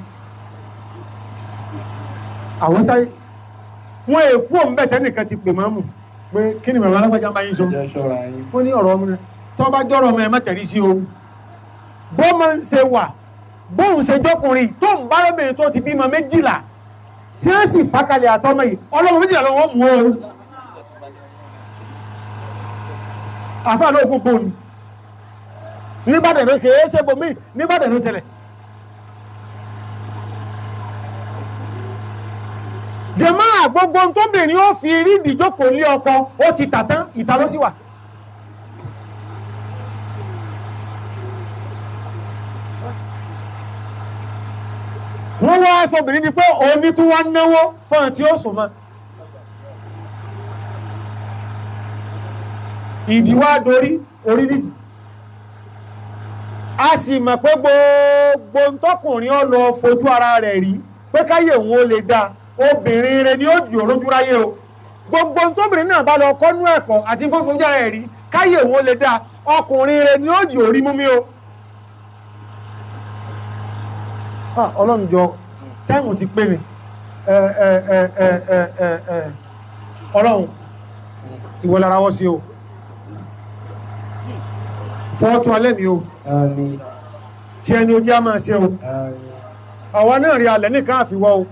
àwọn sáyé wọn èkú òun bẹ̀ tẹ́nìkan ti pè máàmù pé kí ni bàbá alágbájá máa yín sọ wọ́n ní ọ̀rọ̀ ọmọ rẹ tó bá jọ́rọ̀ ọmọ ẹ má tẹ̀rí sí o bó máa ń ṣe wà bóun ṣe jọkùnrin tó ń bá lóbìnrin tó ti bímọ méjìlá tí ó sì fàkalẹ̀ àtọmọ yìí ọlọ́mọ méjìlá lọ́wọ́ mú o àfáà lóògùn bóun nígbàdàn ló kèé ṣe bomi nígbàdàn ló tẹlẹ. Jàmáà gbogbo tóbìnrin ó fi rí ìdíjókòó lé ọkọ ó ti tà tán ìta ló sì wà. Wọ́n wá sọ obìnrin di pé òní tí wọ́n náwó fún àti ó sùn mọ́. Ìdíwá dorí orí nídìí. A sì mọ̀ pé gbogbo ntọ́kùnrin ó lọ fojú ara rẹ̀ rí pé káyé òun ó lè dáa obìnrin rẹ̀ ni ó di òrójú ráyé o. Gbogbo ntọ́bìnrin náà bá lọ kọ́nú ẹ̀kọ́ àti fọ́fojú ara rẹ̀ rí káyé òun ó lè dáa ọkùnrin rẹ̀ ni ó di òrí mú mi o. Ọlọ́run jọ táìmù ti pé mi ọlọ́run ìwọ lára wọ́ sí o fọ́ọ̀tún alẹ́ mi o tí ẹni ojú á máa ṣe o àwa náà rí alẹ́ nìkan àfiwọ́ o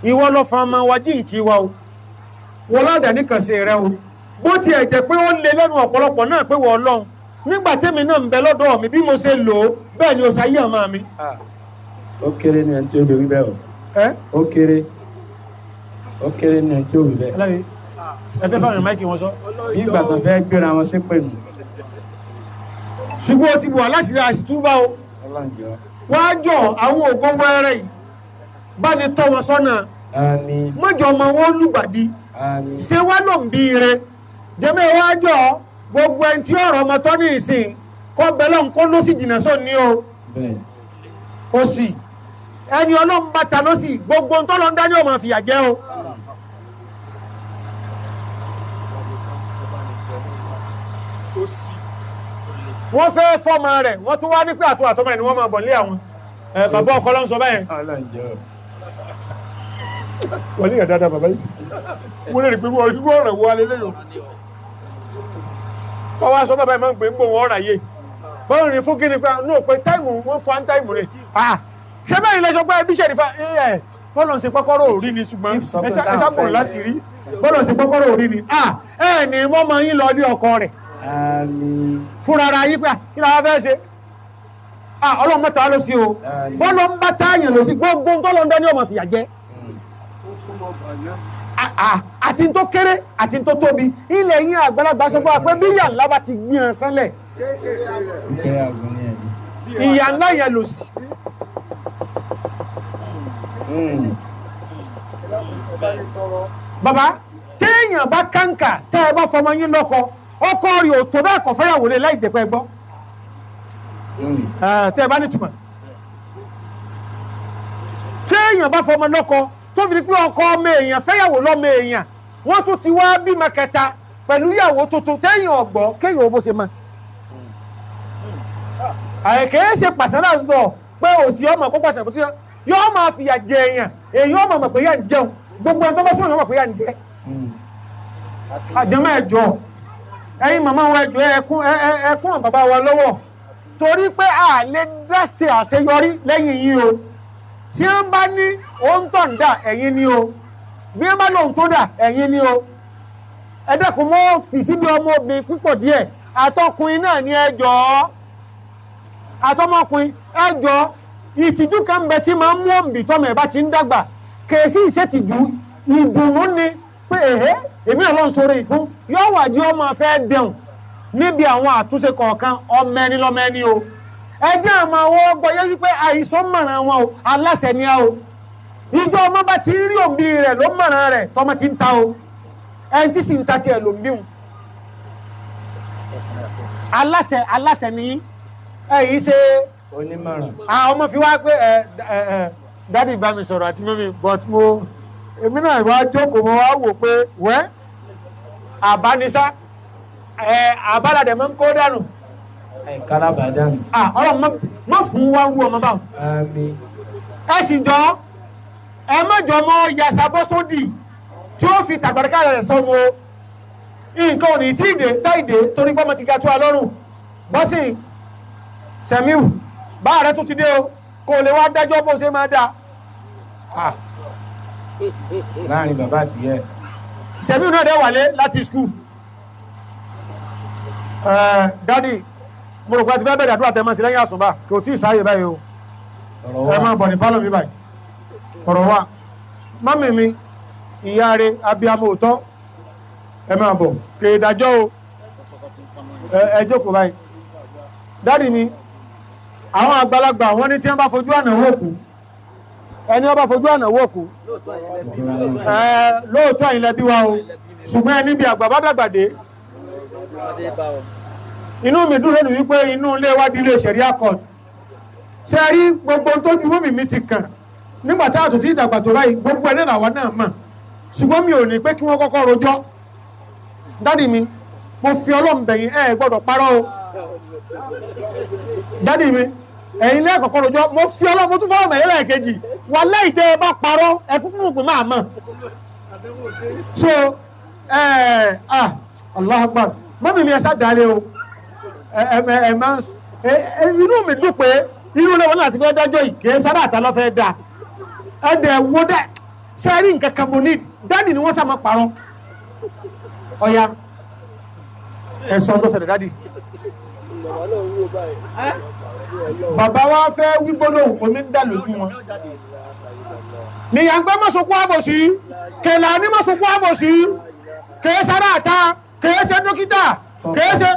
ìwọ lọ fa ọmọ wa jíǹkí wa o wọ́n ládàá nìkan ṣe rẹ o bó tiẹ̀ jẹ́ pé ó lé lẹ́nu ọ̀pọ̀lọpọ̀ náà pé wọ́n ọlọ́run Nígbà tẹ́mi náà ń bẹ lọ́dọ̀ mi bí mo ṣe lò ó bẹ́ẹ̀ ni o ṣayé ọmọ mi. Ó kéré ní ẹni tí ó lè wí bẹ́ẹ̀ o. Ó kéré. Ó kéré ní ẹni tí ó wí bẹ́ẹ̀. Alábi ẹ fẹ́ fáwọn máìkì wọn sọ. Bí ìgbà tó fẹ́ gbéra wọn ṣépè nù. Ṣùgbọ́n o ti bù aláṣìírí àṣìtúbà o. Ọlọ́njọ́. Wá jọ àwọn ògo wẹ́rẹ́ yìí bá ní tọ́ wọn sọ́nà. Àmín. Mọ́jọ ọmọ wọn lùgbàdì. Àmín. Ṣé wá ló ń bí ire? Jẹ́mẹ́ wá jọ gbogbo ẹni tí ọ̀rọ̀ ọmọ tọ́ ní ìsìn kọ́ bẹ́lọ̀ ń kó ló sì jìnnà sóò ní o. Bẹ́ẹ̀. Ó sì ẹni ọlọ́run bá ta ló sì gbogbo ń tọ́lọ́ ń dání ọmọ fìyà jẹ o. Wọ́n fẹ́ fọ́mọ rẹ̀ wọ́n tún wá ní pé àtọ́ àtọ́mọ rẹ̀ ni wọ́n máa bọ̀ nílé àwọn. Bàbá ọkọ ló ń sọ báyẹn. Ọlọ́njọ́. Wọ́n ní ìyá dáadáa bàbá yìí. Wọ́n lè rí pé wọ́n ọ̀rọ̀ wo alẹ́ lẹ́yìn. Kọ́ wá sọ bàbá yìí máa ń pè ń bò wọ́n ọ̀rà yé. Bọ́ọ̀rù ní fún kí ni pé ní òpin táìmù wọ́n fún táìmù rẹ̀. Ṣé bẹ́ẹ̀ ni lẹ sọ pé bí ṣèlú fa ẹ̀ bọ́ọ̀lù ń ṣe pọ́kọ́rọ́ òrí ni ṣùgbọ́n ẹ sábò láti rí bọ́ọ̀lù ń ṣe pọ́kọ́rọ́ òrí ni. Ẹ ní mọ́ máa yín lọ ní ọkọ rẹ̀. Àmín. Fúnra ara yín pé kí la fẹ́ ṣe. Ọlọ́run mẹ́ta ló sí o. Bọ́ọ̀lù ń bá táyàn lọ sí gbogbo ń tọ́lọ́ ń dání ọmọ fìyà jẹ. Àti tó kéré àti tó tóbi ilẹ̀ yín àgbàlagbà sọ fún wa pé bí ìyà ńlá bá ti gbìyàn sánlẹ̀ ìyà ńlá yẹn lò sí. Bàbá téèyàn bá kàǹkà tẹ́ ẹ bá fọmọ yín lọ́kọ ọkọ rẹ̀ ò tó bẹ́ẹ̀ kọ́ fẹ́yàwó lé láì jẹ́ pé gbọ́ tẹ́ ẹ bá nítumọ̀ téèyàn bá fọmọ lọ́kọ tó fi di pé ọkọ ọmọ èèyàn fẹ́yàwó lọ́mọ èèyàn wọ́n tún ti wá bímọ kẹta pẹ̀lú ìyàwó tuntun téèyàn ọ̀gbọ́ kéèyàn ò bó ṣe máa. Àìkèé ṣe pàṣẹ náà ń sọ pé òsì ọmọ kó pàṣẹ kó tí yóò máa fìyà jẹ èèyàn èèyàn ọmọ mọ̀ pé yà ń jẹun gbogbo ẹni tó bá fún ọmọ pé yà ń jẹ. Àjẹmọ́ ẹ̀jọ̀ ẹ̀yin màmá wa ẹ̀jọ̀ ẹ̀kún ẹ̀kún bàbá wa lọ́wọ́ torí pé a lè dáṣe àṣeyọrí lẹ́yìn yín o. Tí wọ́n bá ní ohun tó ń dà ẹ̀yin ni o, bí wọ́n bá lóhun tó dà ẹ̀yin ni o. Ẹ dẹ́kun mọ́ fi síbi ọmọ obìnrin púpọ̀ díẹ̀ àtọkùnrin náà ni ẹ jọ̀ọ́ àtọmọkùnrin ẹ jọ̀ọ́ ìtìjú kan bẹ tí máa ń mú òǹbì tọmọ ẹ bá ti ń dàgbà kèésì ìṣètìjú ìdùnnú ni pé èhé èmi náà ló ń sọ̀rọ̀ ìfún yóò wà jí ọmọ fẹ́ dẹ̀hùn níbi àwọn àtúnṣe kọ̀ọ̀kan ọmọ ẹni lọ́mọ ẹni o. Ẹjẹ́ àmọ́ àwọn gbọ́yé wípé àìsàn mọ̀ràn wọn o aláṣẹ ni a o. Ìjọ ọmọ bá ti rí òbí rẹ̀ ló mọ̀ràn rẹ̀ tọmọ ti ń ta o. Ẹni tí sì ń ta tiẹ̀ ló ń bíhun. Aláṣẹ aláṣẹ ni ẹ yìí ṣe onímọ̀ràn. Àwọn ọmọ fi wá pé ẹ ẹ dádì bá mi sọ̀rọ̀ àti mọ́mi but mo èmi náà wá jókòó mo wá wò pé wẹ́ àbánisá ẹ àbálàdẹ̀ máa ń kó dànù. Kálábàdàn. Ọlọ́run má fún wa wú ọmọ báwọn. Àmín. Ẹ sì jọ ẹ má jọ mọ yàtsá bọ́ sódì tí ó fi tàgbàdàkà rẹ̀ sọnù o. Nǹkan ò ní tí ì dé táì dé torí pé ọmọ ti ga tó a lọ́rùn. Bọ́sìn Sẹ̀míù báà rẹ tó ti dé o kò lè wá dájọ́ bó ṣe máa dáa. Láàrin bàbá àti ìyá ẹ̀. Sẹ̀míù náà dẹ̀ wálé láti skul. Dádì mo rò pé a ti fẹ́ bẹ̀rẹ̀ àdúrà tẹ́ máa ṣe lẹ́yìn àsùnbà kò tí ì sáàyè báyìí o. Ẹ máa bọ̀ ní pálọ̀ mi báyìí. Ọ̀rọ̀ wa mọ́mì mi ìyá rẹ̀ abiyamọ òótọ́ ẹ máa bọ̀ kè é dájọ́ o ẹ jókòó báyìí. Dádì mi àwọn àgbàlagbà wọ́n ní tí wọ́n bá fojú àná wò kú ẹni wọ́n bá fojú àná wò kú lóòótọ́ ẹ̀yin lẹ bí wa o ṣùgbọ́n ẹni bí àgbà bá dàgbà dé inú mi dùn lónìí wípé inú ilé wa di ilé ṣẹ̀ríà court ṣe rí gbogbo tó ju mọ́mì mi ti kàn nígbà tá àtúntì ìdàgbà tó báyìí gbogbo ẹ̀ náà làwa náà mọ̀ ṣùgbọ́n mi ò ní pé kí wọ́n kọ́kọ́ rojọ́. Dádì mi mo fi Ọlọ́run bẹ̀ yín ẹ gbọ́dọ̀ parọ́ o. Dádì mi ẹ̀yin lẹ́ẹ̀kọ̀kọ́ rojọ́ mo fi Ọlọ́run mo tún fọwọ́ mẹ́yẹ́ lẹ́ẹ̀kejì wà lẹ́yìn tẹ́ ẹ bá parọ́ ẹ kúkú mọ̀ pé máa mọ̀. So Allahu Akbar mọ́mì mi ẹ sá dalẹ̀ o ẹ máa inú mi dùn pé irú ilé wọn láti fẹ́ dájọ́ yìí kì í sábà ta lọ́ fẹ́ da ẹ dẹ̀ wo dẹ́ ṣe rí nǹkan kan mo ní dádì ni wọ́n sá máa parọ́ ọ̀ya ẹ sọ ọdún ṣẹlẹ̀ dádì. Bàbá wa fẹ́ wí gbólóhùn omi ń dà lójú wọn. Nìyàngbẹ́ mọ̀sùnkún àbòsí, kèlà ní mọ̀sùnkún àbòsí, kèé sára àta, kèé ṣe dókítà, kèé ṣe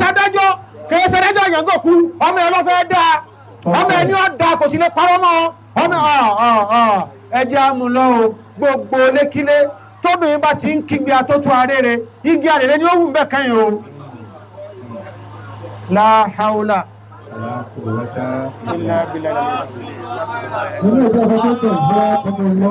adájọ́, kèé ṣe adájọ́ ìyàngòkú, ọmọ ẹ ló fẹ́ dá, ọmọ ẹ ní ọ̀ dá kò sí lè parọ́ mọ́, ọmọ ẹ jẹ́ àmúlọ́ o, gbogbo lékílé tóbìnrin bá ti ń kígbe atótó arére, igi arére ni ó wù bẹ́ẹ̀ kẹ́yìn o. La haula illa billah. Nínú ìjọba tó tẹ̀ jẹ́ ọmọ ìlú.